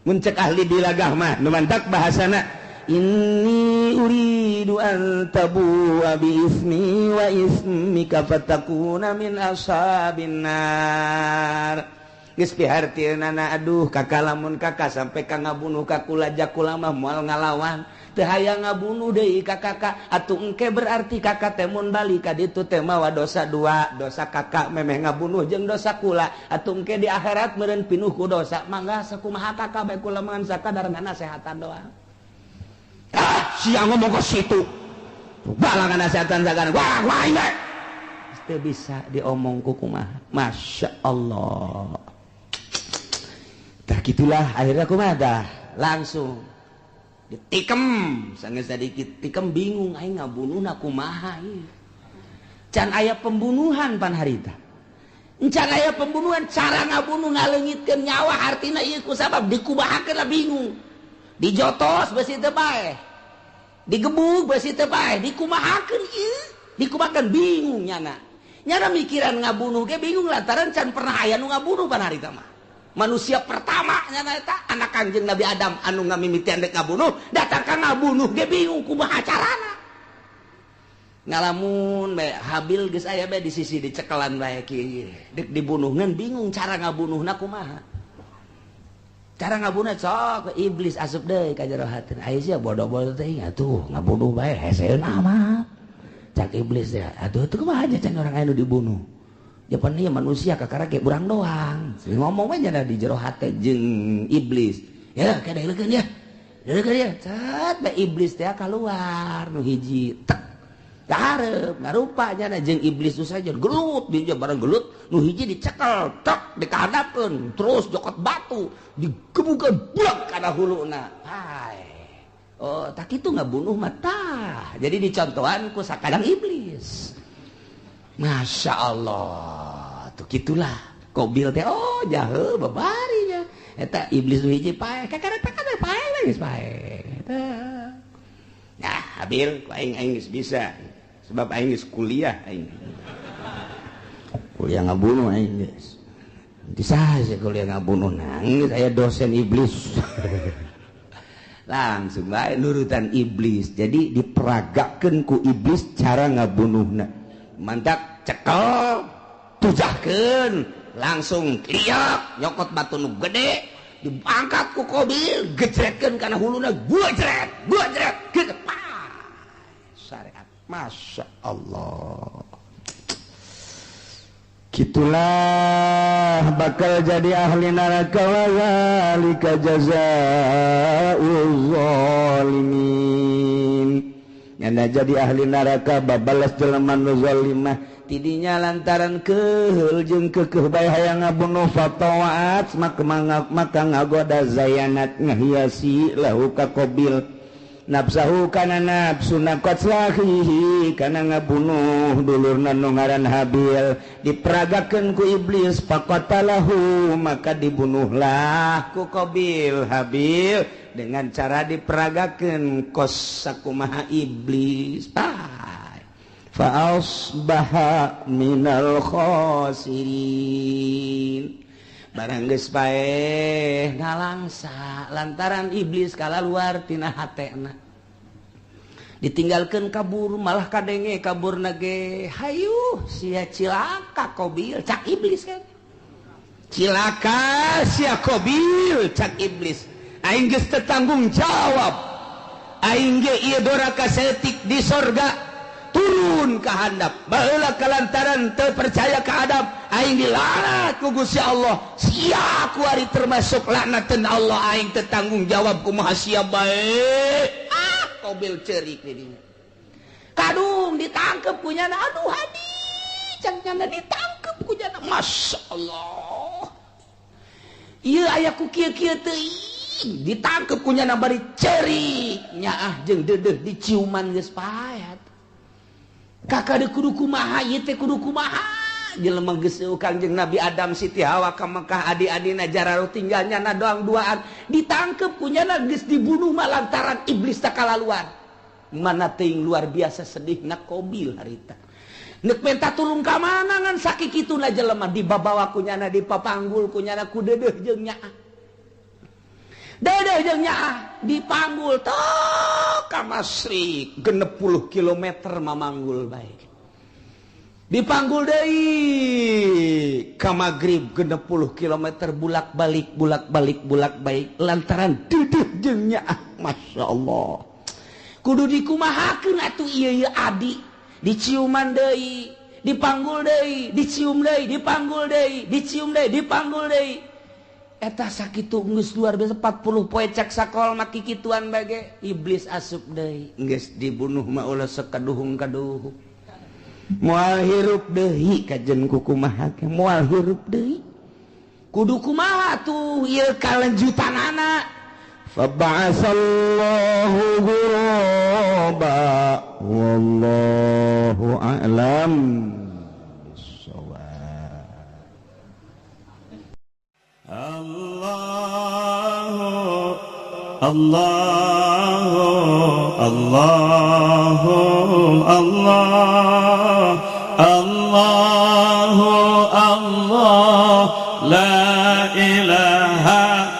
Mun cek ahli bilagah mah dumantak bahasana inni uridu an tabu'a bi ismi wa ismika fatakuna min ashabin nar. Geus pihartieunana aduh kakak lamun kakak sampai ka ngabunuh ka kula jakula mah moal ngalawan, teu hayang ngabunuh deui ka kakak, atuh engke berarti kakak teh mun balik ka ditu teh mawa dosa dua, dosa kakak memeh ngabunuh jeung dosa kula, atuh engke di akhirat meureun pinuh ku dosa, mangga sakumaha kakak bae kula mah sakadar nasehatan doang. Ah sia ngomong ka situ balangan nasehatan sagana wah wah bae teu bisa diomong ku kumaha. Masya Allah. Tah gitulah akhirnya kumaha dah langsung ditikem sangeus sadikit tikem bingung aing ngabunuhna kumaha ieu. Can aya pembunuhan pan harita. Can aya pembunuhan cara ngabunuh ngaleungitkeun nyawa artina ieu ku sabab dikumahakeun lah bingung. Dijotos beusi teu paeh. Digebug beusi teu paeh, dikumahakeun ieu, dikumahakeun bingung nyana. Nyana mikiran ngabunuh ge bingung lantaran can pernah aya nu ngabunuh pan harita mah. Manusia pertama nyana eta anak Kangjeng Nabi Adam anu ngamimitian dek ngabunuh, datang ka ngabunuh ge bingung kumaha carana. Ngalamun bae Habil geus aya bae di sisi dicekelan bae kieu. Dek dibunuh ngan bingung cara ngabunuhna kumaha. Cara ngabunuh sok iblis asup deui ka jero hatina. Aya sia bodoh-bodoh teh atuh ngabunuh bae heseun amat. Cak iblis teh atuh teu kumaha aja can urang aya nu dibunuh. Japan ieu manusia kakara ge urang doang. Ngomong we nya di jero hate jeung iblis. Ya kada leukeun ya. Leukeun ya. Cat bae iblis teh kaluar nu hiji tek. Kahareup ngarupa nya jeung iblis nu saja gelut dia bareng gelut nu hiji dicekel tek dikahadapkeun terus jokot batu digebukeun blek kana huluna. Hai. Oh, tak kitu ngabunuh mah tah. Jadi dicontohan ku sakadang iblis. Masya Allah, tuh gitulah. Kobil teh, oh jahe babarinya. Eta iblis nu hiji paeh, kakara paeh paeh geus paeh. Eta. Nah, Habil, ku aing aing geus bisa. Sebab aing geus kuliah aing. Kuliah ngabunuh aing geus. Bisa sih kuliah ngabunuh nangis aya dosen iblis. Langsung bae nurutan iblis. Jadi diperagakeun ku iblis cara ngabunuhna. Mantak cekel tujahkeun langsung liak nyokot batu nu gede diangkat ku Kobil gejretkeun kana huluna gua jret gitu syariat. Masya Allah, gitulah bakal jadi ahli neraka wa zalika jazaa'uz zalimin. Nyana jadi ahli neraka babalas jelema nu zalimah tidinya lantaran keheul jeung keukeuh bae hayang ngabunuh fatawaat maka ngagoda zayanat ngahiasi lahu ka Qabil. Nafsahu kana nafsu qatlahi kana ngabunuh dulurna nu ngaran Habil, diperagakeun ku iblis. Faqatalahu, maka dibunuhlah ku Qabil Habil dengan cara diperagakeun kos sakumaha iblis. Fa asbaha minal khasirin. Barang geus paeh, nalangsa lantaran iblis kalaluar tina hatena, ditinggalkan kabur. Malah kadenge kabur nage, "Hayu sia, cilaka Kobil," cak iblis kan. "Cilaka sia, Kobil," cak iblis, "aing geus teu tanggung jawab. Aing ge ieu doraka saeutik di sorga, turun ke handap baheula kalantaran teu percaya ka Adam. Aing dilaknat ku Gusti Allah. Sia kuari termasuk laknatan Allah. Aing teu tanggung jawab, kumaha sia bae." Ah, Kobil cerik di dinya. Kadung ditangkep ku nyana. "Aduh, hadi," cak nyana, ditangkep ku nyana. Masya Allah, ieu aya ku kieu-kieu teuing. Ditangkep ku nyana bari cerik, nyaah jeung deudeuh diciuman. Geus paet, kakak, kudu kumaha ieu teh, kudu kumaha? Jelema geus Kangjeng Nabi Adam, Siti Hawa ka Mekah, adi-adina jararo, tinggal nyana doang duaan. Ditangkep ku nyana, geus dibunuh mah lantaran iblis tak kalaluan. Mana teuing luar biasa sedihna Kobil harita. Nek minta tulung ka mana ngan sakikituna jelema? Dibabawa ku nyana, dipapanggul ku nyana, ku deudeuh jeung nyaah, deudeuh jeung nyaah dipanggul tok ka Masyrik 60 kilometer mamanggul bae. Dipanggul deui ka Maghrib 60 kilometer, bulak balik, bulak balik, bulak balik lantaran deudeuh jeung nyaah. Masya Allah, kudu dikumahakeun atuh ieu? Ieu adi diciuman deui, dipanggul deui, dicium deui, dipanggul deui, dicium deui, dipanggul deui. Eta sakitu geus luar biasa 40 poe cak sakol mah kikituan bage. Iblis asup deui, geus dibunuh mah ulah sekaduhung-kaduhung, moal hirup deui. Kajen kukumaha, moal hirup deui, kudu kumaha tuh ieu kalanjutanana? Faba'asallahu ghuraba, wallahu a'lam bissawab. Allah Allah Allah Allah Allah Allah la ilaha.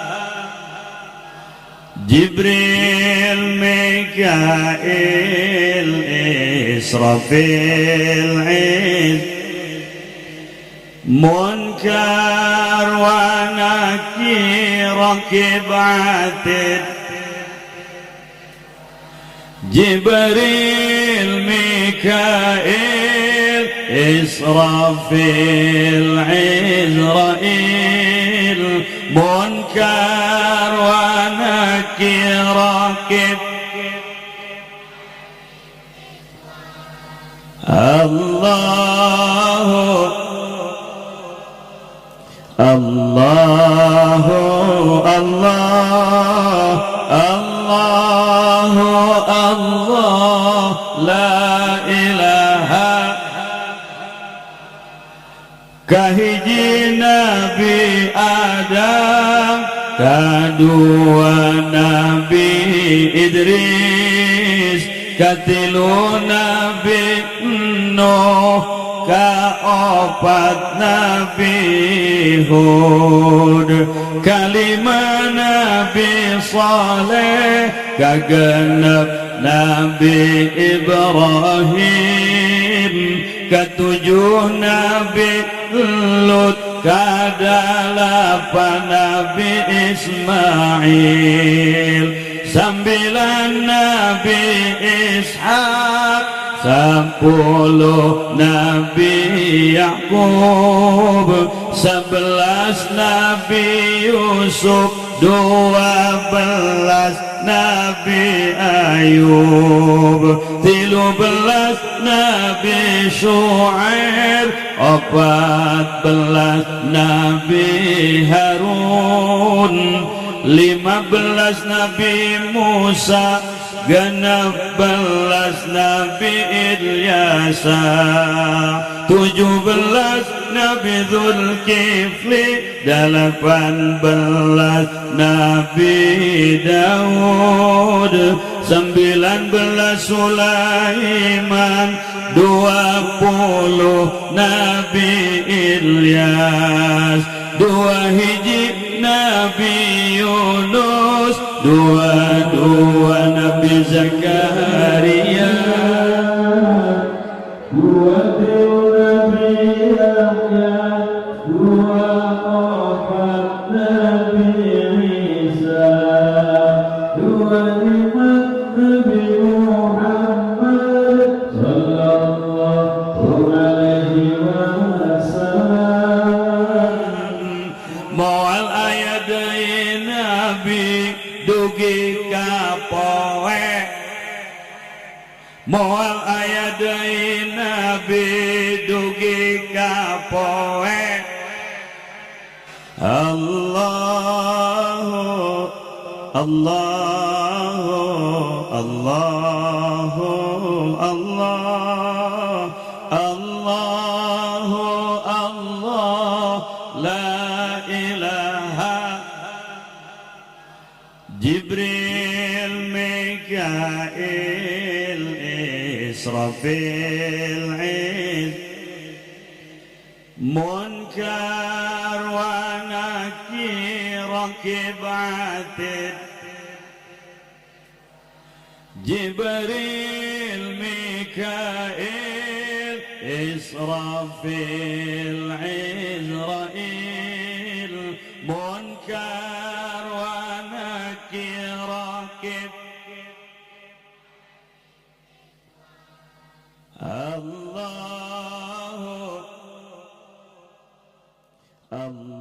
Jibril, Mikail, Israfil, Iz Munkar wa Nakir, Rakib, Atid. Jibril, Mikail, Israfil, Izrail, Munkar wa Nakir, Rakib. Allah Allah Allah Allah Allah la ilaha. Kahiji Nabi Adam, kadua Nabi Idris, katilu Nabi Nuh, kaopat Nabi Hud, kalima Nabi Saleh, kagenep Nabi Ibrahim, ketujuh Nabi Lut, kadalapan Nabi Ismail, sambilan Nabi Ishak, 10 Nabi Yakub, 11 Nabi Yusuf, 12 Nabi Ayub, 13 Nabi Shu'aib, 14 Nabi Harun, 15 Nabi Musa. 16 Nabi Ilyasa, 17 Nabi Zulkifli, 18 Nabi Daud, 19 Sulaiman, 20 Nabi Ilyas, 2 hiji Nabi Yunus, 22 Nabi Zakaria, 23 Nabi Yahya, 24 Nabi Isa, 25 Nabi Muhammad sallallahu alaihi wasallam. Moal aya deui nabi dugi ka poe, moal aya deui nabi dugi ka poe. Allahu Allahu Allahu Allah Allahu Allah la ilaha. Jibril, Mikail, Israfil, Munkar wa Nakir, Rakib Atid, Jibril, Mikail, Israfil, Izrail, Munkar wa Nakir, Rakib. Allahu Allah.